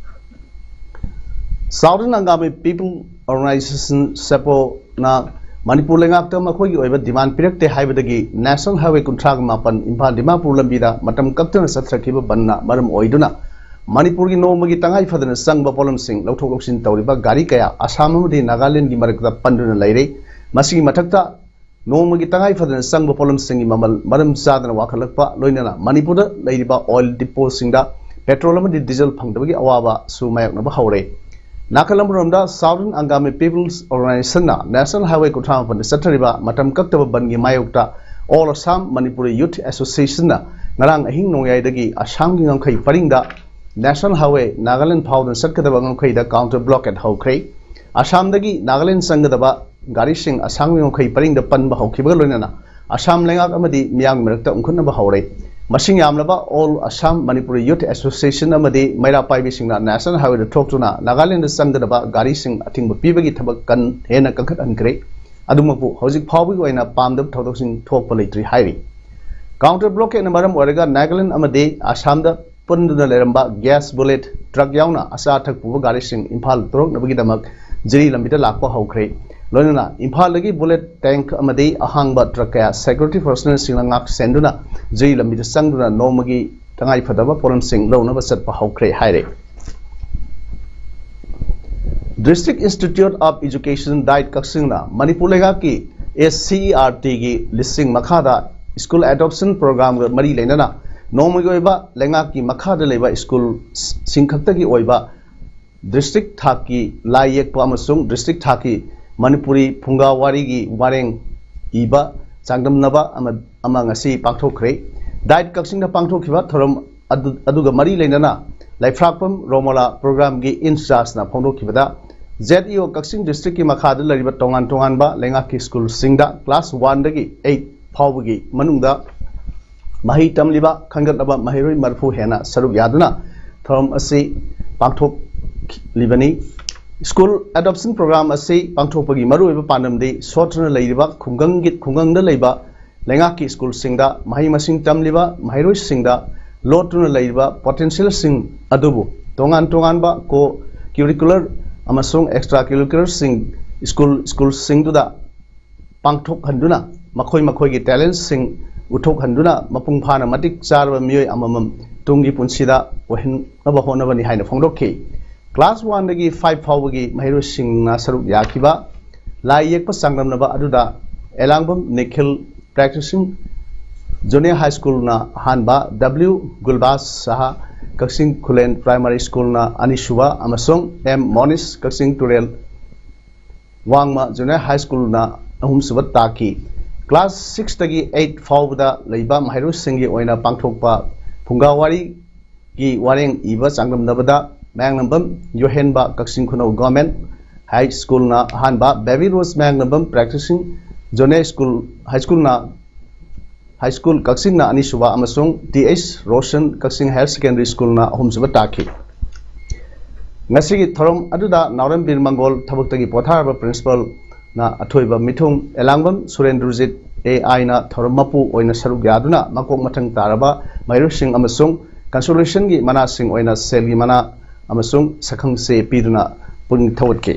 Southern Angami People Organization, ꯁꯦꯄꯣꯅ ꯃꯅꯤꯄꯨꯔ ꯂꯩꯉꯥꯛꯇ ꯃꯈꯣꯏꯒꯤ ꯑꯣꯏꯕ ꯗꯤꯃꯥꯟ ꯄꯤꯔꯛꯇꯦ ꯍꯥꯏꯕꯗꯒꯤ ꯅꯦꯁꯅꯦꯜ ꯍꯥꯏꯋꯦ ꯀꯨꯟꯊ꯭ꯔꯥꯒ ꯃꯥꯄꯟ ꯏꯝꯐꯥꯜ ꯗꯤꯃꯥꯄꯨꯔ ꯂꯝꯕꯤꯗ ꯃꯇꯝ ꯀꯛꯇꯅ ꯆꯠꯊꯔꯛꯈꯤꯕ ꯕꯟꯅ ꯃꯔꯝ ꯑꯣꯏꯗꯨꯅ ꯃꯅꯤꯄꯨꯔꯒꯤ ꯅꯣꯡꯃꯒꯤ ꯇꯉꯥꯏ ꯐꯗꯅ ꯆꯪꯕ ꯄꯣꯠꯂꯝꯁꯤꯡ ꯂꯧꯊꯣꯛ ꯂꯧꯁꯤꯟ ꯇꯧꯔꯤꯕ ꯒꯥꯔꯤ ꯀꯌꯥ ꯑꯁꯥꯝ ꯑꯃꯗꯤ ꯅꯥꯒꯥꯂꯦꯟꯒꯤ ꯃꯔꯛꯇ ꯄꯟꯗꯨꯅ ꯂꯩꯔꯦ꯫ ꯃꯁꯤꯒꯤ ꯃꯊꯛꯇ ꯅꯣꯡꯃꯒꯤ ꯇꯉꯥꯏ ꯐꯗꯅ ꯆꯪꯕ ꯄꯣꯠꯂꯝꯁꯤꯡꯒꯤ ꯃꯃꯜ ꯃꯔꯝ ꯆꯥꯗꯅ ꯋꯥꯡꯈꯠꯂꯛꯄ ꯂꯣꯏꯅꯅ ꯃꯅꯤꯄꯨꯔꯗ ꯂꯩꯔꯤꯕ ꯑꯣꯏꯜ ꯗꯤꯄꯣꯁꯤꯡꯗ ꯄꯦꯇ꯭ꯔꯣꯜ ꯑꯃꯗꯤ ꯗꯤꯖꯜ ꯐꯪꯗꯕꯒꯤ ꯑꯋꯥꯕꯁꯨ ꯃꯥꯌꯣꯛꯅꯕ ꯍꯧꯔꯦ꯫ ꯅꯥꯀꯜ ꯑꯃꯔꯣꯝꯗ Southern Angami People's Organizationꯅ ꯅꯦꯁꯅꯦꯜ ꯍꯥꯏꯋꯦ ꯀꯨꯟꯊ꯭ꯔꯥ ꯃꯥꯄꯟꯗ ꯆꯠꯊꯔꯤꯕ ꯃꯇꯝ ꯀꯛꯇꯕ ꯕꯟꯒꯤ ꯃꯥꯌꯣꯛꯇ All Assam Manipuri Youth Associationꯅ ꯉꯔꯥꯡ ꯑꯍꯤꯡ ꯅꯣꯡꯌꯥꯏꯗꯒꯤ ꯑꯁꯥꯝꯒꯤ ꯉꯝꯈꯩ ꯄꯔꯤꯡꯗ ꯅꯦꯁꯅꯦꯜ ꯍꯥꯏꯋꯦ ꯅꯥꯒꯥꯂꯦꯟ ꯐꯥꯎꯗꯨꯅ ꯆꯠꯀꯗꯕ ꯉꯝꯈꯩꯗ ꯀꯥꯎꯟꯇꯔ ꯕ꯭ꯂꯣꯀꯦꯠ ꯍꯧꯈ꯭ꯔꯦ꯫ ꯑꯁꯥꯝꯗꯒꯤ ꯅꯥꯒꯥꯂꯦꯟ ꯆꯪꯒꯗꯕ ꯒꯥꯔꯤꯁꯤꯡ ꯑꯁꯥꯝꯒꯤ ꯉꯝꯈꯩ ꯄꯔꯤꯡꯗ ꯄꯟꯕ ꯍꯧꯈꯤꯕꯒ ꯂꯣꯏꯅꯅ ꯑꯁꯥꯝ ꯂꯩꯉꯥꯛ ꯑꯃꯗꯤ ꯃꯤꯌꯥꯝꯒꯤ ꯃꯔꯛꯇ ꯎꯪꯈꯠꯅꯕ ꯍꯧꯔꯦ꯫ ꯃꯁꯤꯡ ꯌꯥꯝꯂꯕ All Assam Manipuri Youth Association ꯑꯃꯗꯤ ꯃꯩꯔꯥ ꯄꯥꯏꯕꯤꯁꯤꯡꯅ National Highwayꯗ ꯊꯣꯛꯇꯨꯅ ꯅꯥꯒꯥꯂꯦꯟꯗ ꯆꯪꯒꯗꯕ ꯒꯥꯔꯤꯁꯤꯡ ꯑꯊꯤꯡꯕ ꯄꯤꯕꯒꯤ ꯊꯕꯛ ꯀꯟ-, ꯍꯦꯟꯅ ꯀꯟꯈꯠꯍꯟꯈ꯭ꯔꯦ꯫ ꯑꯗꯨꯃꯛꯄꯨ ꯍꯧꯖꯤꯛ ꯐꯥꯎꯕꯒꯤ ꯑꯣꯏꯅ ꯄꯥꯝꯗꯕ ꯊꯧꯗꯣꯛꯁꯤꯡ ꯊꯣꯛꯄ ꯂꯩꯇ꯭ꯔꯤ ꯍꯥꯏꯔꯤ꯫ Counter blockade ꯅ ꯃꯔꯝ ꯑꯣꯏꯔꯒ ꯅꯥꯒꯥꯂꯦꯟ ꯑꯃꯗꯤ ꯑꯁꯥꯝꯗ ꯄꯨꯟꯗꯨꯅ ꯂꯩꯔꯝꯕ gas bullet truck ꯌꯥꯎꯅ ꯑꯆꯥ ꯑꯊꯛ ꯄꯨꯕ ꯒꯥꯔꯤꯁꯤꯡ ꯏꯝꯐꯥꯜ ꯄꯨꯔꯛꯅꯕꯒꯤꯗꯃꯛ ꯖꯤꯔꯤ ꯂꯝꯕꯤꯗ ꯂꯥꯛꯄ ꯍꯧꯈ꯭ꯔꯦ꯫ ꯂꯣꯏꯅꯅ ꯏꯝꯐꯥꯜꯗꯒꯤ bullet tank ꯑꯃꯗꯤ ꯑꯍꯥꯡꯕ truck ꯀꯌꯥ security personnel ꯁꯤꯡꯅ ꯉꯥꯛ ꯁꯦꯟꯗꯨꯅ ꯖꯤꯔꯤ ꯂꯝꯕꯤꯗ ꯆꯪꯗꯨꯅ ꯅꯣꯡꯃꯒꯤ ꯇꯉꯥꯏꯐꯗꯕ ꯄꯣꯠꯂꯝꯁꯤꯡ ꯂꯧꯅꯕ ꯆꯠꯄ ꯍꯧꯈ꯭ꯔꯦ ꯍꯥꯏꯔꯦ꯫ District Institute of Education, DIET ꯀꯛꯆꯤꯡꯅ Manipur ꯂꯩꯉꯥꯛꯀꯤ S C E R T ꯒꯤ ꯂꯤꯁꯤꯡ ꯃꯈꯥꯗ school adoption program ꯒ ꯃꯔꯤ ꯂꯩꯅꯅ ꯅꯣꯡꯃꯒꯤ ꯑꯣꯏꯕ ꯂꯩꯉꯥꯛꯀꯤ ꯃꯈꯥꯗ ꯂꯩꯕ school ꯁꯤꯡ ꯈꯛꯇꯒꯤ ꯑꯣꯏꯕ district ꯊꯥꯛꯀꯤ ꯂꯥꯏ ꯌꯦꯛꯄ ꯑꯃꯁꯨꯡ district ꯊꯥꯛꯀꯤ ꯃꯅꯤꯄꯨꯔꯤ ꯐꯨꯡꯒꯥ ꯋꯥꯔꯤꯒꯤ ꯋꯥꯔꯦꯡ ꯏꯕ ꯆꯥꯡꯗꯝꯅꯕ ꯑꯃ, ꯑꯃ ꯉꯁꯤ ꯄꯥꯡꯊꯣꯛꯈ꯭ꯔꯦ꯫ DIET ꯀꯛꯆꯤꯡꯗ ꯄꯥꯡꯊꯣꯛꯈꯤꯕ ꯊꯧꯔꯝ ꯑꯗꯨ, ꯑꯗꯨꯒ ꯃꯔꯤ ꯂꯩꯅꯅ ꯂꯩꯐ꯭ꯔꯥꯛꯄꯝ ꯔꯣꯃꯣꯂꯥ program ꯒꯤ in charge ꯅ ꯐꯣꯡꯗꯣꯛꯈꯤꯕꯗ, Z E O ꯀꯛꯆꯤꯡ district ꯀꯤ ꯃꯈꯥꯗ ꯂꯩꯔꯤꯕ ꯇꯣꯉꯥꯟ ꯇꯣꯉꯥꯟꯕ ꯂꯩꯉꯥꯛꯀꯤ school ꯁꯤꯡꯗ class one ꯗꯒꯤ eight ꯐꯥꯎꯕꯒꯤ ꯃꯅꯨꯡꯗ ꯃꯍꯩ ꯇꯝꯂꯤꯕ ꯈꯟꯒꯠꯂꯕ ꯃꯍꯩꯔꯣꯏ ꯃꯔꯤꯐꯨ ꯍꯦꯟꯅ ꯁꯔꯨꯛ ꯌꯥꯗꯨꯅ ꯊꯧꯔꯝ ꯑꯁꯤ ꯄꯥꯡꯊꯣꯛꯂꯤꯕꯅꯤ꯫ School adoption program ꯑꯁꯤ ꯄꯥꯡꯊꯣꯛꯄꯒꯤ ꯃꯔꯨꯑꯣꯏꯕ ꯄꯥꯟꯗꯝꯗꯤ ꯁꯣꯠꯇꯨꯅ ꯂꯩꯔꯤꯕ ꯈꯨꯡꯒꯪꯒꯤ, ꯈꯨꯡꯒꯪꯗ ꯂꯩꯕ ꯂꯩꯉꯥꯛꯀꯤ school ꯁꯤꯡꯗ ꯃꯍꯩ ꯃꯁꯤꯡ ꯇꯝꯂꯤꯕ ꯃꯍꯩꯔꯣꯏꯁꯤꯡꯗ ꯂꯣꯠꯇꯨꯅ ꯂꯩꯔꯤꯕ potential ꯁꯤꯡ ꯑꯗꯨꯕꯨ ꯇꯣꯉꯥꯟ ꯇꯣꯉꯥꯟꯕ co-curricular ꯑꯃꯁꯨꯡ extra curricular ꯁꯤꯡ school, school ꯁꯤꯡꯗꯨꯗ ꯄꯥꯡꯊꯣꯛꯍꯟꯗꯨꯅ ꯃꯈꯣꯏ ꯃꯈꯣꯏꯒꯤ talent ꯁꯤꯡ ꯎꯠꯊꯣꯛꯍꯟꯗꯨꯅ ꯃꯄꯨꯡ ꯐꯥꯅ ꯃꯇꯤꯛ ꯆꯥꯔꯕ ꯃꯤꯑꯣꯏ ꯑꯃꯃꯝ ꯇꯨꯡꯒꯤ ꯄꯨꯟꯁꯤꯗ ꯑꯣꯏꯍꯟꯅꯕ ꯍꯣꯠꯅꯕꯅꯤ ꯍꯥꯏꯅ ꯐꯣꯡꯗꯣꯛꯈꯤ꯫ Class one ꯗꯒꯤ five ꯐꯥꯎꯕꯒꯤ ꯃꯍꯩꯔꯣꯏꯁꯤꯡꯅ ꯁꯔꯨꯛ ꯌꯥꯈꯤꯕ ꯂꯥꯏ ꯌꯦꯛꯄ ꯆꯥꯡꯗꯝꯅꯕ ꯑꯗꯨꯗ ꯑꯦꯂꯥꯡꯕꯝ Nikhil practicing Junior High School ꯅ ꯑꯍꯥꯟꯕ, W ꯒꯨꯜꯕꯥꯁ ꯁꯍꯥ ꯀꯛꯆꯤꯡ ꯈꯨꯂꯦꯟ Primary School ꯅ ꯑꯅꯤꯁꯨꯕ ꯑꯃꯁꯨꯡ M ꯃꯣꯅꯤꯁ ꯀꯛꯆꯤꯡ ꯇꯨꯔꯦꯜ ꯋꯥꯡꯃ Junior High School ꯅ ꯑꯍꯨꯝꯁꯨꯕ ꯇꯥꯈꯤ꯫ Class six ꯇꯒꯤ eight ꯐꯥꯎꯕꯗ ꯂꯩꯕ ꯃꯍꯩꯔꯣꯏꯁꯤꯡꯒꯤ ꯑꯣꯏꯅ ꯄꯥꯡꯊꯣꯛꯄ ꯐꯨꯡꯒꯥ ꯋꯥꯔꯤꯒꯤ ꯋꯥꯔꯦꯡ ꯏꯕ ꯆꯥꯡꯗꯝꯅꯕꯗ ꯃꯌꯥꯡꯂꯝꯕꯝ ꯌꯣꯍꯦꯟꯕ ꯀꯛꯆꯤꯡ ꯈꯨꯅꯧ Government High School ꯅ ꯑꯍꯥꯟꯕ, Baby Rose ꯃꯌꯥꯡꯂꯝꯕꯝ Practicing Junior School, High School ꯅ High School ꯀꯛꯆꯤꯡꯅ ꯑꯅꯤꯁꯨꯕ ꯑꯃꯁꯨꯡ ꯇꯤ ꯑꯩꯆ ꯔꯣꯁꯟ ꯀꯛꯆꯤꯡ Higher Secondary Schoolꯅ ꯑꯍꯨꯝꯁꯨꯕ ꯇꯥꯈꯤ꯫ ꯉꯁꯤꯒꯤ ꯊꯧꯔꯝ ꯑꯗꯨꯗ ꯅꯥꯎꯔꯦꯝꯕꯤꯔ ꯃꯪꯒꯣꯜ ꯊꯕꯛꯇꯒꯤ ꯄꯣꯊꯥꯔꯕ Principalꯅ ꯑꯊꯣꯏꯕ ꯃꯤꯊꯨꯡ, ꯑꯦꯂꯥꯡꯕꯝ ꯁꯨꯔꯦꯟꯗ꯭ꯔꯖꯤꯠ ꯑꯦ ꯑꯥꯏꯅ ꯊꯧꯔꯝ ꯃꯄꯨ ꯑꯣꯏꯅ ꯁꯔꯨꯛ ꯌꯥꯗꯨꯅ ꯃꯀꯣꯛ ꯃꯊꯪ ꯇꯥꯔꯕ ꯃꯍꯩꯔꯣꯏꯁꯤꯡ ꯑꯃꯁꯨꯡ consolation ꯒꯤ ꯃꯅꯥꯁꯤꯡ ꯑꯣꯏꯅ ꯁꯦꯜꯒꯤ ꯃꯅꯥ ꯑꯃꯁꯨꯡ ꯁꯛꯈꯪꯆꯦ ꯄꯤꯗꯨꯅ ꯄꯨꯛꯅꯤꯡ ꯊꯧꯒꯠꯈꯤ꯫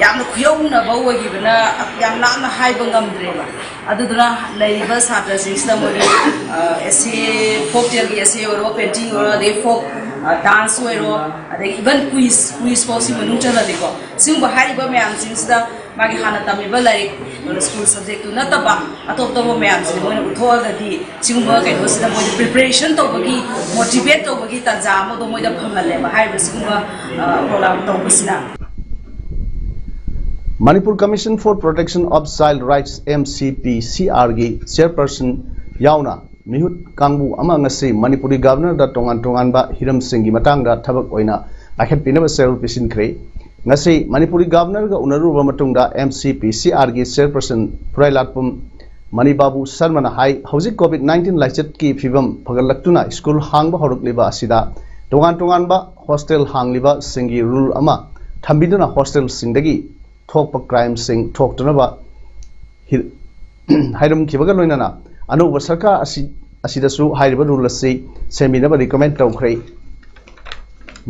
ꯌꯥꯝꯅ ꯈꯨꯌꯧꯅꯕ ꯑꯣꯏꯈꯤꯕꯅ ꯌꯥꯝ ꯂꯥꯞꯅ ꯍꯥꯏꯕ ꯉꯝꯗ꯭ꯔꯦꯕ꯫ ꯑꯗꯨꯗꯨꯅ ꯂꯩꯔꯤꯕ ꯁꯥꯇ꯭ꯔꯁꯤꯡꯁꯤꯗ ꯃꯣꯏꯒꯤ essay, folk tale ꯒꯤ essay ꯑꯣꯏꯔꯣ, painting ꯑꯣꯏꯔꯣ, ꯑꯗꯩ folk dance ꯑꯣꯏꯔꯣ, ꯑꯗꯩ even quiz, quiz ꯐꯥꯎ ꯁꯤ ꯃꯅꯨꯡ ꯆꯜꯂꯗꯤꯀꯣ, ꯁꯤꯒꯨꯝꯕ ꯍꯥꯏꯔꯤꯕ ꯃꯌꯥꯝꯁꯤꯡꯁꯤꯗ ꯃꯥꯒꯤ ꯍꯥꯟꯅ ꯇꯝꯃꯤꯕ ꯂꯥꯏꯔꯤꯛ, school subject ꯇꯨ ꯅꯠꯇꯕ ꯑꯇꯣꯞ ꯑꯇꯣꯞꯄ ꯃꯌꯥꯝꯁꯤꯗꯤ ꯃꯣꯏꯅ ꯎꯠꯊꯣꯛꯑꯒꯗꯤ ꯁꯤꯒꯨꯝꯕ ꯀꯩꯅꯣꯁꯤꯗ ꯃꯣꯏꯗ preparation ꯇꯧꯕꯒꯤ, motivate ꯇꯧꯕꯒꯤ ꯇꯥꯟꯖꯥ ꯑꯃꯗꯣ ꯃꯣꯏꯗ ꯐꯪꯍꯜꯂꯦꯕ ꯍꯥꯏꯔꯤꯕ ꯁꯤꯒꯨꯝꯕ program ꯇꯧꯕꯁꯤꯅ꯫ Manipur Commission for Protection of Child Rights, M C P C R ꯒꯤ chairperson ꯌꯥꯎꯅ ꯃꯤꯍꯨꯠ ꯀꯥꯡꯕꯨ ꯑꯃ ꯉꯁꯤ ꯃꯅꯤꯄꯨꯔꯒꯤ Governorꯗ ꯇꯣꯉꯥꯟ ꯇꯣꯉꯥꯟꯕ ꯍꯤꯔꯝꯁꯤꯡꯒꯤ ꯃꯇꯥꯡꯗ ꯊꯕꯛ ꯑꯣꯏꯅ ꯄꯥꯏꯈꯠꯄꯤꯅꯕ ꯆꯦꯔꯣꯜ ꯄꯤꯁꯤꯟꯈ꯭ꯔꯦ꯫ ꯉꯁꯤ ꯃꯅꯤꯄꯨꯔꯒꯤ Governorꯒ ꯎꯅꯔꯨꯔꯕ ꯃꯇꯨꯡꯗ M C P C R ꯒꯤ chairperson ꯐꯨꯔꯥꯏꯂꯥꯠꯄꯝ ꯃꯅꯤꯕꯥꯕꯨ ꯁꯔꯃꯅ ꯍꯥꯏ, ꯍꯧꯖꯤꯛ COVID nineteen ꯂꯥꯏꯆꯠꯀꯤ ꯐꯤꯕꯝ ꯐꯒꯠꯂꯛꯇꯨꯅ school ꯍꯥꯡꯕ ꯍꯧꯔꯛꯂꯤꯕ ꯑꯁꯤꯗ ꯇꯣꯉꯥꯟ ꯇꯣꯉꯥꯟꯕ hostel ꯍꯥꯡꯂꯤꯕꯁꯤꯡꯒꯤ rule ꯑꯃ ꯊꯝꯕꯤꯗꯨꯅ hostelꯁꯤꯡꯗꯒꯤ ꯊꯣꯛꯄ crimeꯁꯤꯡ ꯊꯣꯛꯇꯅꯕ ꯍꯤ-, ꯍꯥꯏꯔꯝꯈꯤꯕꯒ ꯂꯣꯏꯅꯅ ꯑꯅꯧꯕ ꯁꯔꯀꯥꯔ ꯑꯁꯤ, ꯑꯁꯤꯗꯁꯨ ꯍꯥꯏꯔꯤꯕ rule ꯑꯁꯤ ꯁꯦꯝꯕꯤꯅꯕ recommend ꯇꯧꯈ꯭ꯔꯦ꯫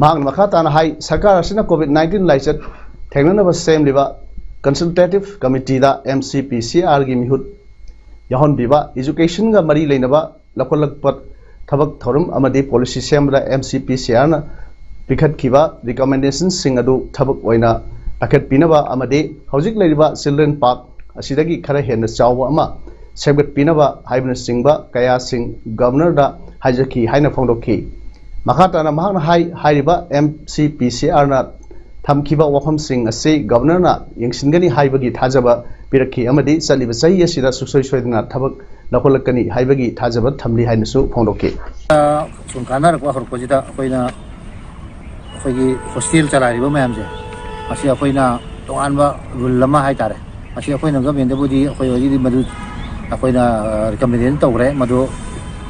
ꯃꯍꯥꯛꯅ ꯃꯈꯥ ꯇꯥꯅ ꯍꯥꯏ, ꯁꯔꯀꯥꯔ ꯑꯁꯤꯅ COVID nineteen ꯂꯥꯏꯆꯠ ꯊꯦꯡꯅꯅꯕ ꯁꯦꯝꯂꯤꯕ consultative committeeꯗ M C P C R ꯒꯤ ꯃꯤꯍꯨꯠ ꯌꯥꯎꯍꯟꯕꯤꯕ, educationꯒ ꯃꯔꯤ ꯂꯩꯅꯕ ꯂꯧꯈꯠꯂꯛꯄ ꯊꯕꯛ ꯊꯧꯔꯝ ꯑꯃꯗꯤ policy ꯁꯦꯝꯕꯗ M C P C R ꯅ ꯄꯤꯈꯠꯈꯤꯕ recommendationꯁꯤꯡ ꯑꯗꯨ ꯊꯕꯛ ꯑꯣꯏꯅ ꯄꯥꯏꯈꯠꯄꯤꯅꯕ ꯑꯃꯗꯤ ꯍꯧꯖꯤꯛ ꯂꯩꯔꯤꯕ children park ꯑꯁꯤꯗꯒꯤ ꯈꯔ ꯍꯦꯟꯅ ꯆꯥꯎꯕ ꯑꯃ ꯁꯦꯝꯒꯠꯄꯤꯅꯕ ꯍꯥꯏꯕꯅꯆꯤꯡꯕ ꯀꯌꯥꯁꯤꯡ Governorꯗ ꯍꯥꯏꯖꯈꯤ ꯍꯥꯏꯅ ꯐꯣꯡꯗꯣꯛꯈꯤ꯫ ꯃꯈꯥ ꯇꯥꯅ ꯃꯍꯥꯛꯅ ꯍꯥꯏ, ꯍꯥꯏꯔꯤꯕ M C P C R ꯅ ꯊꯝꯈꯤꯕ ꯋꯥꯐꯝꯁꯤꯡ ꯑꯁꯤ Governorꯅ ꯌꯦꯡꯁꯤꯟꯒꯅꯤ ꯍꯥꯏꯕꯒꯤ ꯊꯥꯖꯕ ꯄꯤꯔꯛꯈꯤ ꯑꯃꯗꯤ ꯆꯠꯂꯤꯕ ꯆꯍꯤ ꯑꯁꯤꯗ ꯁꯨꯡꯁꯣꯏ ꯁꯣꯏꯗꯅ ꯊꯕꯛ ꯂꯧꯈꯠꯂꯛꯀꯅꯤ ꯍꯥꯏꯕꯒꯤ ꯊꯥꯖꯕ ꯊꯝꯂꯤ ꯍꯥꯏꯅꯁꯨ ꯐꯣꯡꯗꯣꯛꯈꯤ꯫ ꯁꯨꯝ ꯀꯥꯟꯅꯔꯛꯄ ꯍꯧꯔꯛꯄꯁꯤꯗ ꯑꯩꯈꯣꯏꯅ ꯑꯩꯈꯣꯏꯒꯤ hostel ꯆꯂꯥꯏꯔꯤꯕ ꯃꯌꯥꯝꯁꯦ, ꯃꯁꯤ ꯑꯩꯈꯣꯏꯅ ꯇꯣꯉꯥꯟꯕ rule ꯑꯃ ꯍꯥꯏꯇꯥꯔꯦ, ꯃꯁꯤ ꯑꯩꯈꯣꯏꯅ governmentꯗꯕꯨꯗꯤ ꯑꯩꯈꯣꯏ already ꯃꯗꯨ ꯑꯩꯈꯣꯏꯅ ꯔꯤꯀꯃꯦꯟꯗꯦꯁꯟ ꯇꯧꯈ꯭ꯔꯦ, ꯃꯗꯨ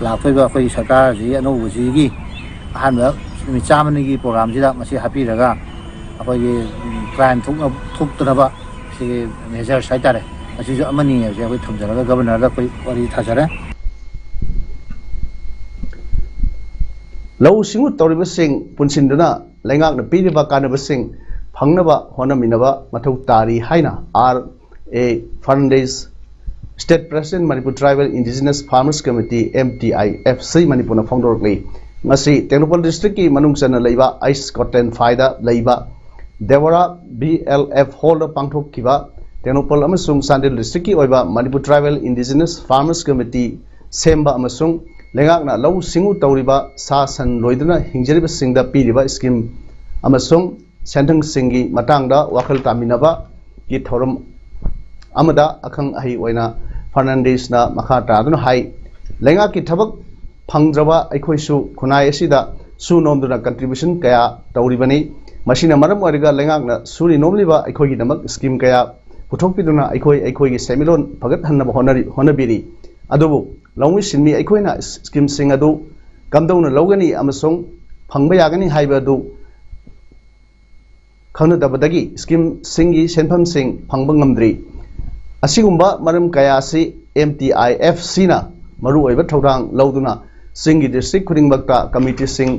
ꯂꯥꯛꯇꯣꯏꯕ ꯑꯩꯈꯣꯏ ꯁꯔꯀꯥꯔꯁꯤ ꯑꯅꯧꯕꯁꯤꯒꯤ ꯑꯍꯥꯟꯕ ꯅꯨꯃꯤꯠ ꯆꯥꯝꯃꯅꯤꯒꯤ ꯄ꯭ꯔꯣꯒ꯭ꯔꯥꯝꯁꯤꯗ ꯃꯁꯤ ꯍꯥꯞꯄꯤꯔꯒ ꯑꯩꯈꯣꯏꯒꯤ ꯀ꯭ꯔꯥꯏꯝ ꯊꯣꯛꯇꯅꯕ ꯁꯤꯒꯤ ꯃꯦꯖꯔꯁ ꯍꯥꯏꯇꯥꯔꯦ, ꯃꯁꯤꯁꯨ ꯑꯃꯅꯤ ꯍꯥꯏꯕꯁꯦ ꯑꯩꯈꯣꯏ ꯊꯝꯖꯔꯒ ꯒꯕꯔꯅꯔꯗ ꯑꯩꯈꯣꯏ ꯋꯥꯔꯤ ꯊꯥꯖꯔꯦ꯫ ꯂꯧꯎ ꯁꯤꯡꯎ ꯇꯧꯔꯤꯕꯁꯤꯡ ꯄꯨꯟꯁꯤꯟꯗꯨꯅ ꯂꯩꯉꯥꯛꯅ ꯄꯤꯔꯤꯕ ꯀꯥꯟꯅꯕꯁꯤꯡ ꯐꯪꯅꯕ ꯍꯣꯠꯅꯃꯤꯟꯅꯕ ꯃꯊꯧ ꯇꯥꯔꯤ ꯍꯥꯏꯅ R A Fernandes, State President, Manipur Tribal Indigenous Farmers Committee, M T I F C, ꯃꯅꯤꯄꯨꯔꯅ ꯐꯣꯡꯗꯣꯔꯛꯂꯤ꯫ ꯉꯁꯤ ꯇꯦꯡꯅꯧꯄꯜ ꯗꯤꯁꯇ꯭ꯔꯤꯛꯀꯤ ꯃꯅꯨꯡ ꯆꯟꯅ ꯂꯩꯕ ꯑꯥꯏꯁ ꯀꯣꯇꯦꯟ ꯐꯥꯏꯗ ꯂꯩꯕ ꯗꯦꯋꯥꯔꯥ ꯕꯤ ꯑꯦꯜ ꯑꯦꯐ ꯍꯣꯜꯗ ꯄꯥꯡꯊꯣꯛꯈꯤꯕ ꯇꯦꯡꯅꯧꯄꯜ ꯑꯃꯁꯨꯡ ꯆꯥꯟꯗꯦꯜ ꯗꯤꯁꯇ꯭ꯔꯤꯛꯀꯤ ꯑꯣꯏꯕ Manipur Tribal Indigenous Farmers Committee ꯁꯦꯝꯕ ꯑꯃꯁꯨꯡ ꯂꯩꯉꯥꯛꯅ ꯂꯧꯎ ꯁꯤꯡꯎ ꯇꯧꯔꯤꯕ ꯁꯥ ꯁꯟ ꯂꯣꯏꯗꯨꯅ ꯍꯤꯡꯖꯔꯤꯕꯁꯤꯡꯗ ꯄꯤꯔꯤꯕ ꯁ꯭ꯀꯤꯝ ꯑꯃꯁꯨꯡ ꯁꯦꯟꯊꯪꯁꯤꯡꯒꯤ ꯃꯇꯥꯡꯗ ꯋꯥꯈꯜ ꯇꯥꯃꯤꯟꯅꯕꯒꯤ ꯊꯧꯔꯝ ꯑꯃꯗ ꯑꯈꯪ ꯑꯍꯩ ꯑꯣꯏꯅ ꯐꯔꯅꯥꯟꯗꯦꯁꯅ ꯃꯈꯥ ꯇꯥꯗꯨꯅ ꯍꯥꯏ, ꯂꯩꯉꯥꯛꯀꯤ ꯊꯕꯛ ꯐꯪꯗ꯭ꯔꯕ ꯑꯩꯈꯣꯏꯁꯨ ꯈꯨꯟꯅꯥꯏ ꯑꯁꯤꯗ ꯁꯨ ꯅꯣꯝꯗꯨꯅ contribution ꯀꯌꯥ ꯇꯧꯔꯤꯕꯅꯤ꯫ ꯃꯁꯤꯅ ꯃꯔꯝ ꯑꯣꯏꯔꯒ ꯂꯩꯉꯥꯛꯅ ꯁꯨꯔꯤ ꯅꯣꯝꯂꯤꯕ ꯑꯩꯈꯣꯏꯒꯤꯗꯃꯛ ꯁ꯭ꯀꯤꯝ ꯀꯌꯥ ꯄꯨꯊꯣꯛꯄꯤꯗꯨꯅ ꯑꯩꯈꯣꯏ ꯑꯩꯈꯣꯏꯒꯤ ꯁꯦꯟꯃꯤꯠꯂꯣꯟ ꯐꯒꯠꯍꯟꯅꯕ ꯍꯣꯠꯅꯔꯤ, ꯍꯣꯠꯅꯕꯤꯔꯤ꯫ ꯑꯗꯨꯕꯨ ꯂꯧꯃꯤ ꯁꯤꯟꯃꯤ ꯑꯩꯈꯣꯏꯅ ꯁ꯭ꯀꯤꯝꯁꯤꯡ ꯑꯗꯨ ꯀꯝꯗꯧꯅ ꯂꯧꯒꯅꯤ ꯑꯃꯁꯨꯡ ꯐꯪꯕ ꯌꯥꯒꯅꯤ ꯍꯥꯏꯕ ꯑꯗꯨ ꯈꯪꯅꯗꯕꯗꯒꯤ ꯁ꯭ꯀꯤꯝꯁꯤꯡꯒꯤ ꯁꯦꯟꯐꯝꯁꯤꯡ ꯐꯪꯕ ꯉꯝꯗ꯭ꯔꯤ꯫ ꯑꯁꯤꯒꯨꯝꯕ ꯃꯔꯝ ꯀꯌꯥ ꯑꯁꯤ M T I F C ꯅ ꯃꯔꯨꯑꯣꯏꯕ ꯊꯧꯗꯥꯡ ꯂꯧꯗꯨꯅ ꯆꯤꯡꯒꯤ ꯗꯤꯁꯇ꯭ꯔꯤꯛ ꯈꯨꯗꯤꯡꯃꯛꯇ ꯀꯃꯤꯇꯤꯁꯤꯡ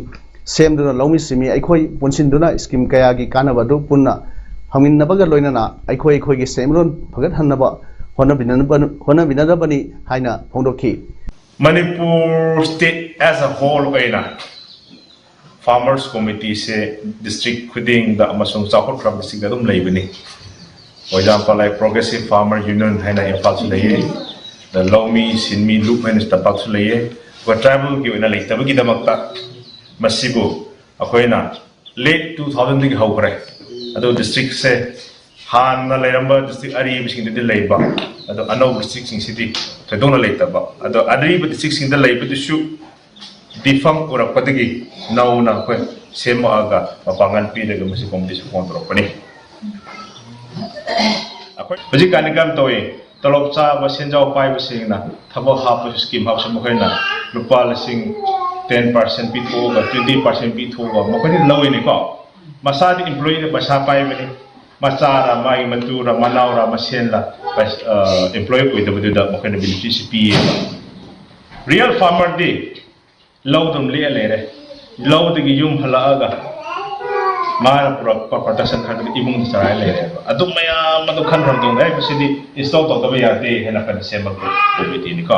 ꯁꯦꯝꯗꯨꯅ ꯂꯧꯃꯤ ꯁꯤꯟꯃꯤ ꯑꯩꯈꯣꯏ ꯄꯨꯟꯁꯤꯟꯗꯨꯅ ꯁ꯭ꯀꯤꯝ ꯀꯌꯥꯒꯤ ꯀꯥꯟꯅꯕ ꯑꯗꯨ ꯄꯨꯟꯅ ꯐꯪꯃꯤꯟꯅꯕꯒ ꯂꯣꯏꯅꯅ ꯑꯩꯈꯣꯏ ꯑꯩꯈꯣꯏꯒꯤ ꯁꯦꯟꯃꯤꯠꯂꯣꯟ ꯐꯒꯠꯍꯟꯅꯕ ꯍꯣꯠꯅꯃꯤꯟꯅꯅꯕ-, ꯍꯣꯠꯅꯃꯤꯟꯅꯒꯗꯕꯅꯤ ꯍꯥꯏꯅ ꯐꯣꯡꯗꯣꯛꯈꯤ꯫ Manipur state as a whole ꯑꯣꯏꯅ farmers committeeꯁꯦ district ꯈꯨꯗꯤꯡꯗ ꯑꯃꯁꯨꯡ ꯆꯥꯎꯈꯠꯈ꯭ꯔꯕ districtꯇ ꯑꯗꯨꯝ ꯂꯩꯕꯅꯤ꯫ For example, like Progressive Farmer Union ꯍꯥꯏꯅ ꯏꯝꯐꯥꯜꯁꯨ ꯂꯩꯌꯦ, ꯑꯗ ꯂꯧꯃꯤ ꯁꯤꯟꯃꯤ ꯂꯨꯞ ꯍꯥꯏꯅ ꯇꯝꯄꯥꯛꯁꯨ ꯂꯩꯌꯦ꯫ ꯑꯗꯨꯒ tribalꯒꯤ ꯑꯣꯏꯅ ꯂꯩꯇꯕꯒꯤꯗꯃꯛꯇ ꯃꯁꯤꯕꯨ ꯑꯩꯈꯣꯏꯅ late two thousandꯗꯒꯤ ꯍꯧꯈ꯭ꯔꯦ꯫ ꯑꯗꯣ districtꯁꯦ ꯍꯥꯟꯅ ꯂꯩꯔꯝꯕ district ꯑꯔꯤꯕꯁꯤꯡꯗꯗꯤ ꯂꯩꯕ, ꯑꯗꯣ ꯑꯅꯧꯕ districtꯁꯤꯡꯁꯤꯗꯤ ꯊꯣꯏꯗꯣꯛꯅ ꯂꯩꯇꯕ꯫ ꯑꯗꯣ ꯑꯔꯤꯕ districtꯁꯤꯡꯗ ꯂꯩꯕꯗꯨꯁꯨ defunct ꯑꯣꯏꯔꯛꯄꯗꯒꯤ ꯅꯧꯅ ꯑꯩꯈꯣꯏ ꯁꯦꯝꯃꯛꯑꯒ ꯃꯄꯥꯡꯒꯜ ꯄꯤꯔꯒ ꯃꯁꯤ committeeꯁꯦ ꯐꯣꯟ ꯇꯧꯔꯛꯄꯅꯤ꯫ ꯑꯩꯈꯣꯏ ꯍꯧꯖꯤꯛꯀꯥꯟꯗꯤ ꯀꯔꯝ ꯇꯧꯏ? ꯇꯣꯂꯣꯞ ꯆꯥꯕ ꯁꯦꯟꯖꯥꯎ ꯄꯥꯏꯕꯁꯤꯡꯅ ꯊꯕꯛ ꯍꯥꯞꯄꯁꯨ, ꯁ꯭ꯀꯤꯝ ꯍꯥꯞꯄꯁꯨ, ꯃꯈꯣꯏꯅ ꯂꯨꯄꯥ ꯂꯤꯁꯤꯡ ꯇꯦꯟ ꯄꯥꯔꯁꯦꯟ ꯄꯤꯊꯣꯛꯑꯒ, ꯇ꯭ꯋꯦꯟꯇꯤ ꯄꯥꯔꯁꯦꯟ ꯄꯤꯊꯣꯛꯑꯒ ꯃꯈꯣꯏꯅ ꯂꯧꯏꯅꯦꯀꯣ꯫ ꯃꯁꯥꯗꯤ ꯏꯝꯄ꯭ꯂꯣꯌꯤꯗ ꯄꯩꯁꯥ ꯄꯥꯏꯕꯅꯤ, ꯃꯆꯥꯔ, ꯃꯥꯒꯤ ꯃꯇꯨꯔ, ꯃꯅꯥꯎꯔ, ꯃꯁꯦꯟꯂ, ꯄꯩꯁ-, ꯑ, ꯏꯝꯄ꯭ꯂꯣꯌꯤ ꯑꯣꯏꯗꯕꯗꯨꯗ ꯃꯈꯣꯏꯅ ꯕꯦꯅꯤꯐꯤꯠꯁꯤ ꯄꯤꯌꯦꯕ꯫ ꯔꯤꯌꯦꯜ ꯐꯥꯔꯃꯔꯗꯤ ꯂꯧꯗꯨꯝ ꯂꯦꯛꯑ ꯂꯩꯔꯦ꯫ ꯂꯧꯗꯒꯤ ꯌꯨꯝ ꯍꯜꯂꯛꯑꯒ ꯃꯥꯅ ꯄꯨꯔꯛꯄ ꯄ꯭ꯔꯗꯛꯁꯟ ꯈꯔꯗꯨꯅ ꯏꯃꯨꯡꯗ ꯆꯂꯥꯏ ꯂꯩꯔꯦꯕ꯫ ꯑꯗꯨ ꯃꯌꯥꯝ ꯑꯗꯨ ꯈꯟꯈ꯭ꯔ ꯃꯇꯨꯡꯗ, "ꯑꯩ ꯃꯁꯤꯗꯤ ꯏꯟꯁꯇꯣꯜ ꯇꯧꯗꯕ ꯌꯥꯗꯦ" ꯍꯥꯏꯅ ꯑꯩꯈꯣꯏꯅ ꯁꯦꯝꯕ ꯀꯣꯃꯤꯇꯤꯅꯤꯀꯣ꯫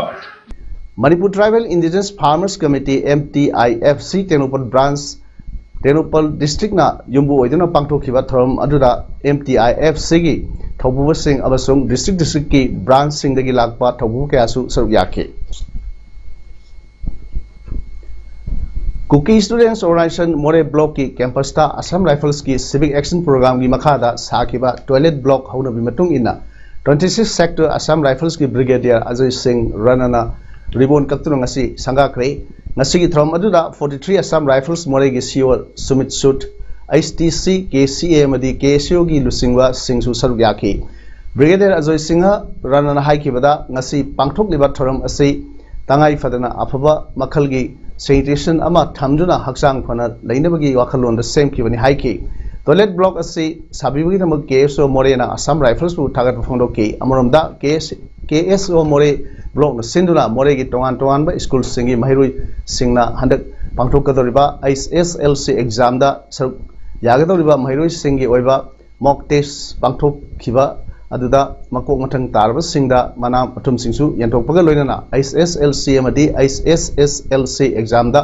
Manipur tribal indigenous farmers committee, M T I F C, Tengnoupal branch, Tengnoupal ꯗꯤꯁꯇ꯭ꯔꯤꯛꯅ ꯌꯨꯝꯕꯨ ꯑꯣꯏꯗꯨꯅ ꯄꯥꯡꯊꯣꯛꯈꯤꯕ ꯊꯧꯔꯝ ꯑꯗꯨꯗ ꯑꯦꯝ ꯇꯤ ꯑꯥꯏ ꯑꯦꯐ ꯁꯤꯒꯤ ꯊꯧꯄꯨꯕꯁꯤꯡ ꯑꯃꯁꯨꯡ ꯗꯤꯁꯇ꯭ꯔꯤꯛ ꯗꯤꯁꯇ꯭ꯔꯤꯛꯀꯤ ꯕ꯭ꯔꯥꯟꯁꯁꯤꯡꯗꯒꯤ ꯂꯥꯛꯄ ꯊꯧꯄꯨꯕ ꯀꯌꯥꯁꯨ ꯁꯔꯨꯛ ꯌꯥꯈꯤ꯫ ꯀꯨꯀꯤ ꯁ꯭ꯇꯨꯗꯦꯟꯠꯁ ꯑꯣꯔꯒꯅꯥꯏꯖꯦꯁꯟ ꯃꯣꯔꯦ ꯕ꯭ꯂꯣꯛꯀꯤ ꯀꯦꯝꯄꯁꯇ ꯑꯁꯥꯝ ꯔꯥꯏꯐꯜꯁꯀꯤ ꯁꯤꯚꯤꯛ ꯑꯦꯛꯁꯟ ꯄ꯭ꯔꯣꯒ꯭ꯔꯥꯝꯒꯤ ꯃꯈꯥꯗ ꯁꯥꯈꯤꯕ ꯇꯣꯏꯂꯦꯠ ꯕ꯭ꯂꯣꯛ ꯍꯧꯅꯕꯤ ꯃꯇꯨꯡ ꯏꯟꯅ, twenty six sector Assam ꯔꯥꯏꯐꯜꯁꯀꯤ ꯕ꯭ꯔꯤꯒꯦꯗꯤꯌꯔ Ajoy ꯁꯤꯡ ꯔꯅꯅ ꯔꯤꯕꯣꯟ ꯀꯛꯇꯨꯅ ꯉꯁꯤ ꯁꯪꯒꯥꯈ꯭ꯔꯦ꯫ ꯉꯁꯤꯒꯤ ꯊꯧꯔꯝ ꯑꯗꯨꯗ ꯐꯣꯔꯇꯤ ꯊ꯭ꯔꯤ ꯑꯁꯥꯝ ꯔꯥꯏꯐꯜꯁ ꯃꯣꯔꯦꯒꯤ ꯁꯤ ꯏ ꯑꯣ ꯁꯨꯃꯤꯠ ꯁꯨꯠ, H T C, K C ꯑꯦ ꯑꯃꯗꯤ ꯀꯦ ꯑꯦꯁ ꯌꯨꯒꯤ ꯂꯨꯆꯤꯡꯕꯁꯤꯡꯁꯨ ꯁꯔꯨꯛ ꯌꯥꯈꯤ꯫ ꯕ꯭ꯔꯤꯒꯦꯗꯤꯌꯔ ꯑꯖꯣꯏ ꯁꯤꯡꯍ ꯔꯅꯅ ꯍꯥꯏꯈꯤꯕꯗ, ꯉꯁꯤ ꯄꯥꯡꯊꯣꯛꯂꯤꯕ ꯊꯧꯔꯝ ꯑꯁꯤ ꯇꯉꯥꯏ ꯐꯗꯅ ꯑꯐꯕ ꯃꯈꯜꯒꯤ ꯁꯦꯅꯤꯇꯦꯁꯟ ꯑꯃ ꯊꯝꯗꯨꯅ ꯍꯛꯆꯥꯡ ꯐꯅ ꯂꯩꯅꯕꯒꯤ ꯋꯥꯈꯜꯂꯣꯟꯗ ꯁꯦꯝꯈꯤꯕꯅꯤ ꯍꯥꯏꯈꯤ꯫ ꯇꯣꯏꯂꯦꯠ ꯕ꯭ꯂꯣꯛ ꯑꯁꯤ ꯁꯥꯕꯤꯕꯒꯤꯗꯃꯛ ꯀꯦ ꯑꯦꯁ ꯑꯣ ꯃꯣꯔꯦꯅ ꯑꯁꯥꯝ ꯔꯥꯏꯐꯜꯁꯄꯨ ꯊꯥꯒꯠꯄ ꯐꯣꯡꯗꯣꯛꯈꯤ꯫ ꯑꯃꯔꯣꯝꯗ, ꯀꯦ ꯑꯦꯁ, ꯀꯦ ꯑꯦꯁ ꯑꯣ ꯃꯣꯔꯦ ꯕ꯭ꯂꯣꯛꯅ ꯁꯤꯟꯗꯨꯅ ꯃꯣꯔꯦꯒꯤ ꯇꯣꯉꯥꯟ ꯇꯣꯉꯥꯟꯕ ꯁ꯭ꯀꯨꯜꯁꯤꯡꯒꯤ ꯃꯍꯩꯔꯣꯏꯁꯤꯡꯅ ꯍꯟꯗꯛ ꯄꯥꯡꯊꯣꯛꯀꯗꯧꯔꯤꯕ ꯑꯩꯆ ꯑꯦꯁ ꯑꯦꯜ ꯁꯤ ꯑꯦꯛꯖꯥꯝꯗ ꯁꯔꯨꯛ ꯌꯥꯒꯗꯧꯔꯤꯕ ꯃꯍꯩꯔꯣꯏꯁꯤꯡꯒꯤ ꯑꯣꯏꯕ ꯃꯣꯛ ꯇꯦꯁ ꯄꯥꯡꯊꯣꯛꯈꯤꯕ ꯑꯗꯨꯗ ꯃꯀꯣꯛ ꯃꯊꯪ ꯇꯥꯔꯕꯁꯤꯡꯗ ꯃꯅꯥ ꯃꯊꯨꯝꯁꯤꯡꯁꯨ ꯌꯦꯟꯊꯣꯛꯄꯒ ꯂꯣꯏꯅꯅ ꯑꯩꯆ ꯑꯦꯁ ꯑꯦꯜ ꯁꯤ ꯑꯃꯗꯤ ꯑꯩꯆ ꯑꯦꯁ ꯑꯦꯁ ꯑꯦꯜ ꯁꯤ ꯑꯦꯛꯖꯥꯝꯗ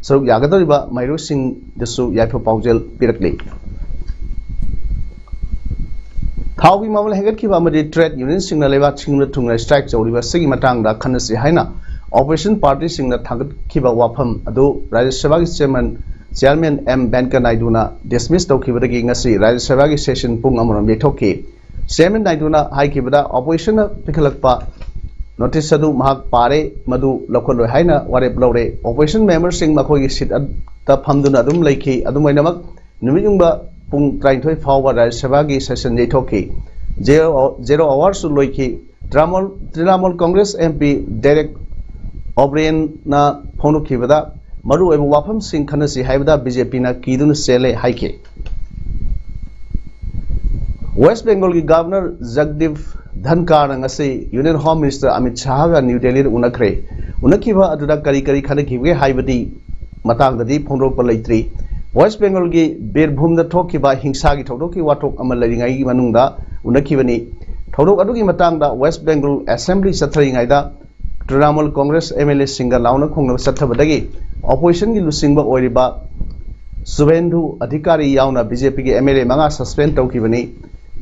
ꯁꯔꯨꯛ ꯌꯥꯒꯗꯧꯔꯤꯕ ꯃꯍꯩꯔꯣꯏꯁꯤꯡꯗꯁꯨ ꯌꯥꯏꯐ ꯄꯥꯎꯖꯦꯜ ꯄꯤꯔꯛꯂꯤ꯫ ꯊꯥꯎꯒꯤ ꯃꯃꯜ ꯍꯦꯟꯒꯠꯈꯤꯕ ꯑꯃꯗꯤ ꯇ꯭ꯔꯦꯗ ꯌꯨꯅꯤꯌꯟꯁꯤꯡꯅ ꯂꯩꯕꯥꯛ ꯁꯤꯟꯕ ꯊꯨꯡꯅ ꯁ꯭ꯇ꯭ꯔꯥꯏꯛ ꯇꯧꯔꯤꯕ ꯑꯁꯤꯒꯤ ꯃꯇꯥꯡꯗ ꯈꯟꯅꯁꯤ ꯍꯥꯏꯅ ꯑꯣꯄꯣꯖꯤꯁꯟ ꯄꯥꯔꯇꯤꯁꯤꯡꯅ ꯊꯥꯡꯒꯠꯈꯤꯕ ꯋꯥꯐꯝ ꯑꯗꯨ ꯔꯥꯖ꯭ꯌ ꯁꯚꯥꯒꯤ ꯆꯤꯌꯔꯃꯦꯟ, ꯆꯤꯌꯔꯃꯦꯟ ꯑꯦꯝ ꯚꯦꯡꯀꯌꯥ ꯅꯥꯏꯗꯨꯅ ꯗꯤꯁꯃꯤꯁ ꯇꯧꯈꯤꯕꯗꯒꯤ ꯉꯁꯤ ꯔꯥꯖ꯭ꯌ ꯁꯚꯥꯒꯤ ꯁꯦꯁꯟ ꯄꯨꯡ ꯑꯃꯔꯣꯝ ꯌꯩꯊꯣꯛꯈꯤ꯫ ꯆꯤꯌꯔꯃꯦꯟ ꯅꯥꯏꯗꯨꯅ ꯍꯥꯏꯈꯤꯕꯗ, ꯑꯣꯄꯣꯖꯤꯁꯟꯅ ꯄꯤꯈꯠꯂꯛꯄ ꯅꯣꯇꯤꯁ ꯑꯗꯨ ꯃꯍꯥꯛ ꯄꯥꯔꯦ, ꯃꯗꯨ ꯂꯧꯈꯠꯂꯣꯏ ꯍꯥꯏꯅ ꯋꯥꯔꯦꯞ ꯂꯧꯔꯦ꯫ ꯑꯣꯄꯣꯖꯤꯁꯟ ꯃꯦꯝꯕꯔꯁꯤꯡ ꯃꯈꯣꯏꯒꯤ ꯁꯤꯠ ꯑꯗꯨꯗ ꯐꯝꯗꯨꯅ ꯑꯗꯨꯝ ꯂꯩꯈꯤ꯫ ꯑꯗꯨꯝ ꯑꯣꯏꯅꯃꯛ, ꯅꯨꯃꯤꯠ ꯌꯨꯡꯕ ꯄꯨꯡ ꯇꯔꯥꯅꯤꯊꯣꯏ ꯐꯥꯎꯕ ꯔꯥꯖ꯭ꯌ ꯁꯚꯥꯒꯤ ꯁꯦꯁꯟ ꯌꯩꯊꯣꯛꯈꯤ꯫ ꯖꯦꯔꯣ, ꯖꯦꯔꯣ ꯑꯋꯥꯔꯁꯨ ꯂꯣꯏꯈꯤ꯫ Trinamool Trinamool congress M P Derek ꯑꯣꯕ꯭ꯔꯦꯟꯅ ꯐꯣꯡꯗꯣꯛꯈꯤꯕꯗ, ꯃꯔꯨꯑꯣꯏꯕ ꯋꯥꯐꯝꯁꯤꯡ ꯈꯟꯅꯁꯤ ꯍꯥꯏꯕꯗ ꯕꯤ ꯖꯦ ꯄꯤꯅ ꯀꯤꯗꯨꯅ ꯆꯦꯜꯂꯦ ꯍꯥꯏꯈꯤ꯫ ꯋꯦꯁ ꯕꯦꯡꯒꯣꯜꯒꯤ ꯒꯚꯔꯅꯔ ꯖꯒꯗꯤꯞ ꯙꯟꯀꯥꯔꯅ ꯉꯁꯤ ꯌꯨꯅꯤꯌꯟ ꯍꯣꯝ ꯃꯤꯅꯤꯁꯇꯔ ꯑꯃꯤꯠ ꯁꯥꯍꯒ ꯅ꯭ꯌꯨ ꯗꯦꯜꯂꯤꯗ ꯎꯅꯈ꯭ꯔꯦ꯫ ꯎꯅꯈꯤꯕ ꯑꯗꯨꯗ ꯀꯔꯤ ꯀꯔꯤ ꯈꯟꯅꯈꯤꯕꯒꯦ ꯍꯥꯏꯕꯗꯤ ꯃꯇꯥꯡꯗꯗꯤ ꯐꯣꯡꯗꯣꯔꯛꯄ ꯂꯩꯇ꯭ꯔꯤ꯫ ꯋꯦꯁ ꯕꯦꯡꯒꯜꯒꯤ ꯕꯤꯔꯚꯨꯝꯗ ꯊꯣꯛꯈꯤꯕ ꯍꯤꯡꯁꯥꯒꯤ ꯊꯧꯗꯣꯛꯀꯤ ꯋꯥꯊꯣꯛ ꯑꯃ ꯂꯩꯔꯤꯉꯩꯒꯤ ꯃꯅꯨꯡꯗ ꯎꯅꯈꯤꯕꯅꯤ꯫ ꯊꯧꯗꯣꯛ ꯑꯗꯨꯒꯤ ꯃꯇꯥꯡꯗ ꯋꯦꯁ ꯕꯦꯡꯒꯜ ꯑꯦꯁꯦꯝꯕ꯭ꯂꯤ ꯆꯠꯊꯔꯤꯉꯩꯗ ꯇ꯭ꯔꯤꯅꯥꯃꯨꯜ ꯀꯣꯡꯒ꯭ꯔꯦꯁ ꯑꯦꯝ ꯑꯦꯜ ꯑꯦꯁꯤꯡꯒ ꯂꯥꯎꯅ ꯈꯣꯡꯅꯕ ꯆꯠꯊꯕꯗꯒꯤ ꯑꯣꯄꯣꯖꯤꯁꯟꯒꯤ ꯂꯨꯆꯤꯡꯕ ꯑꯣꯏꯔꯤꯕ ꯁꯨꯚꯦꯟꯗꯨ ꯑꯙꯤꯀꯥꯔꯤ ꯌꯥꯎꯅ ꯕꯤ ꯖꯦ ꯄꯤꯒꯤ ꯑꯦꯝ ꯑꯦꯜ ꯑꯦ ꯃꯉꯥ ꯁꯁꯄꯦꯟ ꯇꯧꯈꯤꯕꯅꯤ꯫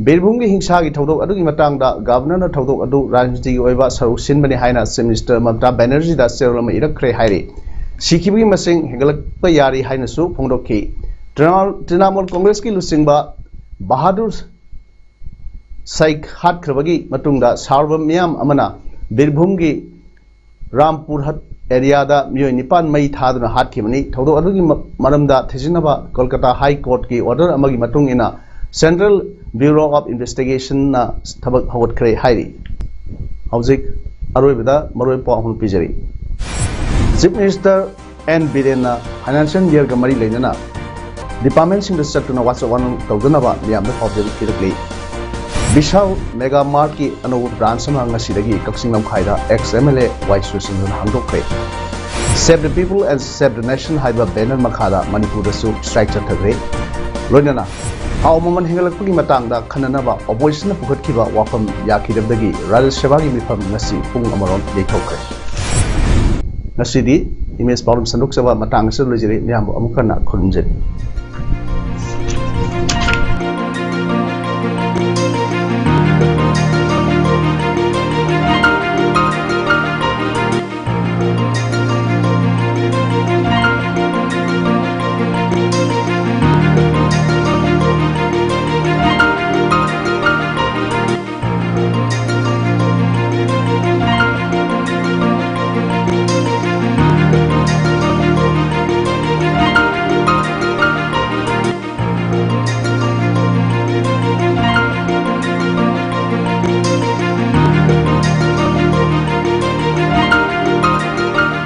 ꯕꯤꯔꯚꯨꯝꯒꯤ ꯍꯤꯡꯁꯥꯒꯤ ꯊꯧꯗꯣꯛ ꯑꯗꯨꯒꯤ ꯃꯇꯥꯡꯗ ꯒꯚꯔꯅꯔꯅ ꯊꯧꯗꯣꯛ ꯑꯗꯨ ꯔꯥꯖꯅꯤꯇꯤꯒꯤ ꯑꯣꯏꯕ ꯁꯔꯨꯛ ꯁꯤꯟꯕꯅꯤ ꯍꯥꯏꯅ ꯆꯤꯐ ꯃꯤꯅꯤꯁꯇꯔ ꯃꯃꯇꯥ ꯕꯦꯅꯔꯖꯤꯗ ꯆꯦꯔꯣꯜ ꯑꯃ ꯏꯔꯛꯈ꯭ꯔꯦ ꯍꯥꯏꯔꯤ꯫ ꯁꯤꯈꯤꯕꯒꯤ ꯃꯁꯤꯡ ꯍꯦꯟꯒꯠꯂꯛꯄ ꯌꯥꯔꯤ ꯍꯥꯏꯅꯁꯨ ꯐꯣꯡꯗꯣꯛꯈꯤ꯫ ꯇ꯭ꯔꯤꯅꯥ-, ꯇ꯭ꯔꯤꯅꯥꯃꯨꯜ ꯀꯣꯡꯒ꯭ꯔꯦꯁꯀꯤ ꯂꯨꯆꯤꯡꯕ ꯕꯍꯥꯗꯨꯔ ꯁꯥꯏꯈ ꯍꯥꯠꯈ꯭ꯔꯕꯒꯤ ꯃꯇꯨꯡꯗ ꯁꯥꯎꯔꯕ ꯃꯤꯌꯥꯝ ꯑꯃꯅ ꯕꯤꯔꯚꯨꯝꯒꯤ ꯔꯥꯝꯄꯨꯔꯍꯠ ꯑꯦꯔꯤꯌꯥꯗ ꯃꯤꯑꯣꯏ ꯅꯤꯄꯥꯟ ꯃꯩ ꯊꯥꯗꯨꯅ ꯍꯥꯠꯈꯤꯕꯅꯤ꯫ ꯊꯧꯗꯣꯛ ꯑꯗꯨꯒꯤ ꯃ-, ꯃꯔꯝꯗ ꯊꯤꯖꯤꯟꯅꯕ ꯀꯣꯜꯀꯇꯥ ꯍꯥꯏ ꯀꯣꯔꯠꯀꯤ ꯑꯣꯔꯗꯔ ꯑꯃꯒꯤ ꯃꯇꯨꯡ ꯏꯟꯅ ꯁꯦꯟꯇ꯭ꯔꯦꯜ ꯕ꯭ꯌꯨꯔꯣ ꯑꯣꯐ ꯏꯟꯚꯦꯁꯇꯤꯒꯦꯁꯟꯅ ꯊꯕꯛ ꯍꯧꯒꯠꯈ꯭ꯔꯦ ꯍꯥꯏꯔꯤ꯫ ꯍꯧꯖꯤꯛ ꯑꯔꯣꯏꯕꯗ ꯃꯔꯨꯑꯣꯏꯕ ꯄꯥꯎ ꯑꯃ ꯄꯤꯖꯔꯤ꯫ ꯆꯤꯐ ꯃꯤꯅꯤꯁꯇꯔ ꯑꯦꯟ ꯕꯤꯔꯦꯟꯅ ꯐꯥꯏꯅꯥꯟꯁꯤꯌꯦꯜ ꯌꯔꯒ ꯃꯔꯤ ꯂꯩꯅꯅ ꯗꯤꯄꯥꯔꯠꯃꯦꯟꯁꯤꯡꯗ ꯆꯠꯇꯨꯅ ꯋꯥꯆꯣꯛ ꯋꯥꯅꯣꯝ ꯇꯧꯗꯅꯕ ꯃꯤꯌꯥꯝꯗ ꯄꯥꯎꯖꯦꯜ ꯄꯤꯔꯛꯂꯤ꯫ ꯕꯤꯁꯥꯜ ꯃꯦꯒꯥ ꯃꯥꯔꯠꯀꯤ ꯑꯅꯧꯕ ꯕ꯭ꯔꯥꯟꯆ ꯑꯃ ꯉꯁꯤꯗꯒꯤ ꯀꯛꯆꯤꯡ ꯂꯝꯈꯥꯏꯗ X M L A Y ꯁꯨꯔꯆꯟꯗ꯭ꯔꯅ ꯍꯥꯡꯗꯣꯛꯈ꯭ꯔꯦ꯫ Save the People and Save the Nation ꯍꯥꯏꯕ ꯕꯦꯅꯔ ꯃꯈꯥꯗ ꯃꯅꯤꯄꯨꯔꯗꯁꯨ ꯁ꯭ꯇ꯭ꯔꯥꯏꯛ ꯆꯠꯊꯈ꯭ꯔꯦ꯫ ꯂꯣꯏꯅꯅ ꯊꯥꯎ ꯃꯃꯜ ꯍꯦꯟꯒꯠꯂꯛꯄꯒꯤ ꯃꯇꯥꯡꯗ ꯈꯟꯅꯅꯕ ꯑꯣꯄꯣꯖꯤꯁꯟꯅ ꯄꯨꯈꯠꯈꯤꯕ ꯋꯥꯐꯝ ꯌꯥꯈꯤꯗꯕꯗꯒꯤ ꯔꯥꯖ꯭ꯌ ꯁꯚꯥꯒꯤ ꯃꯤꯐꯝ ꯉꯁꯤ ꯄꯨꯡ ꯑꯃꯔꯣꯝ ꯌꯩꯊꯣꯛꯈ꯭ꯔꯦ꯫ ꯉꯁꯤꯗꯤ ꯏꯃꯦꯖ ꯄꯥꯎꯗꯝ ꯁꯟꯗꯣꯛꯆꯕ ꯃꯇꯥꯡ ꯑꯁꯤꯗ ꯂꯣꯏꯖꯔꯦ꯫ ꯃꯌꯥꯝꯕꯨ ꯑꯃꯨꯛ ꯍꯟꯅ ꯈꯨꯔꯨꯝꯖꯔꯤ꯫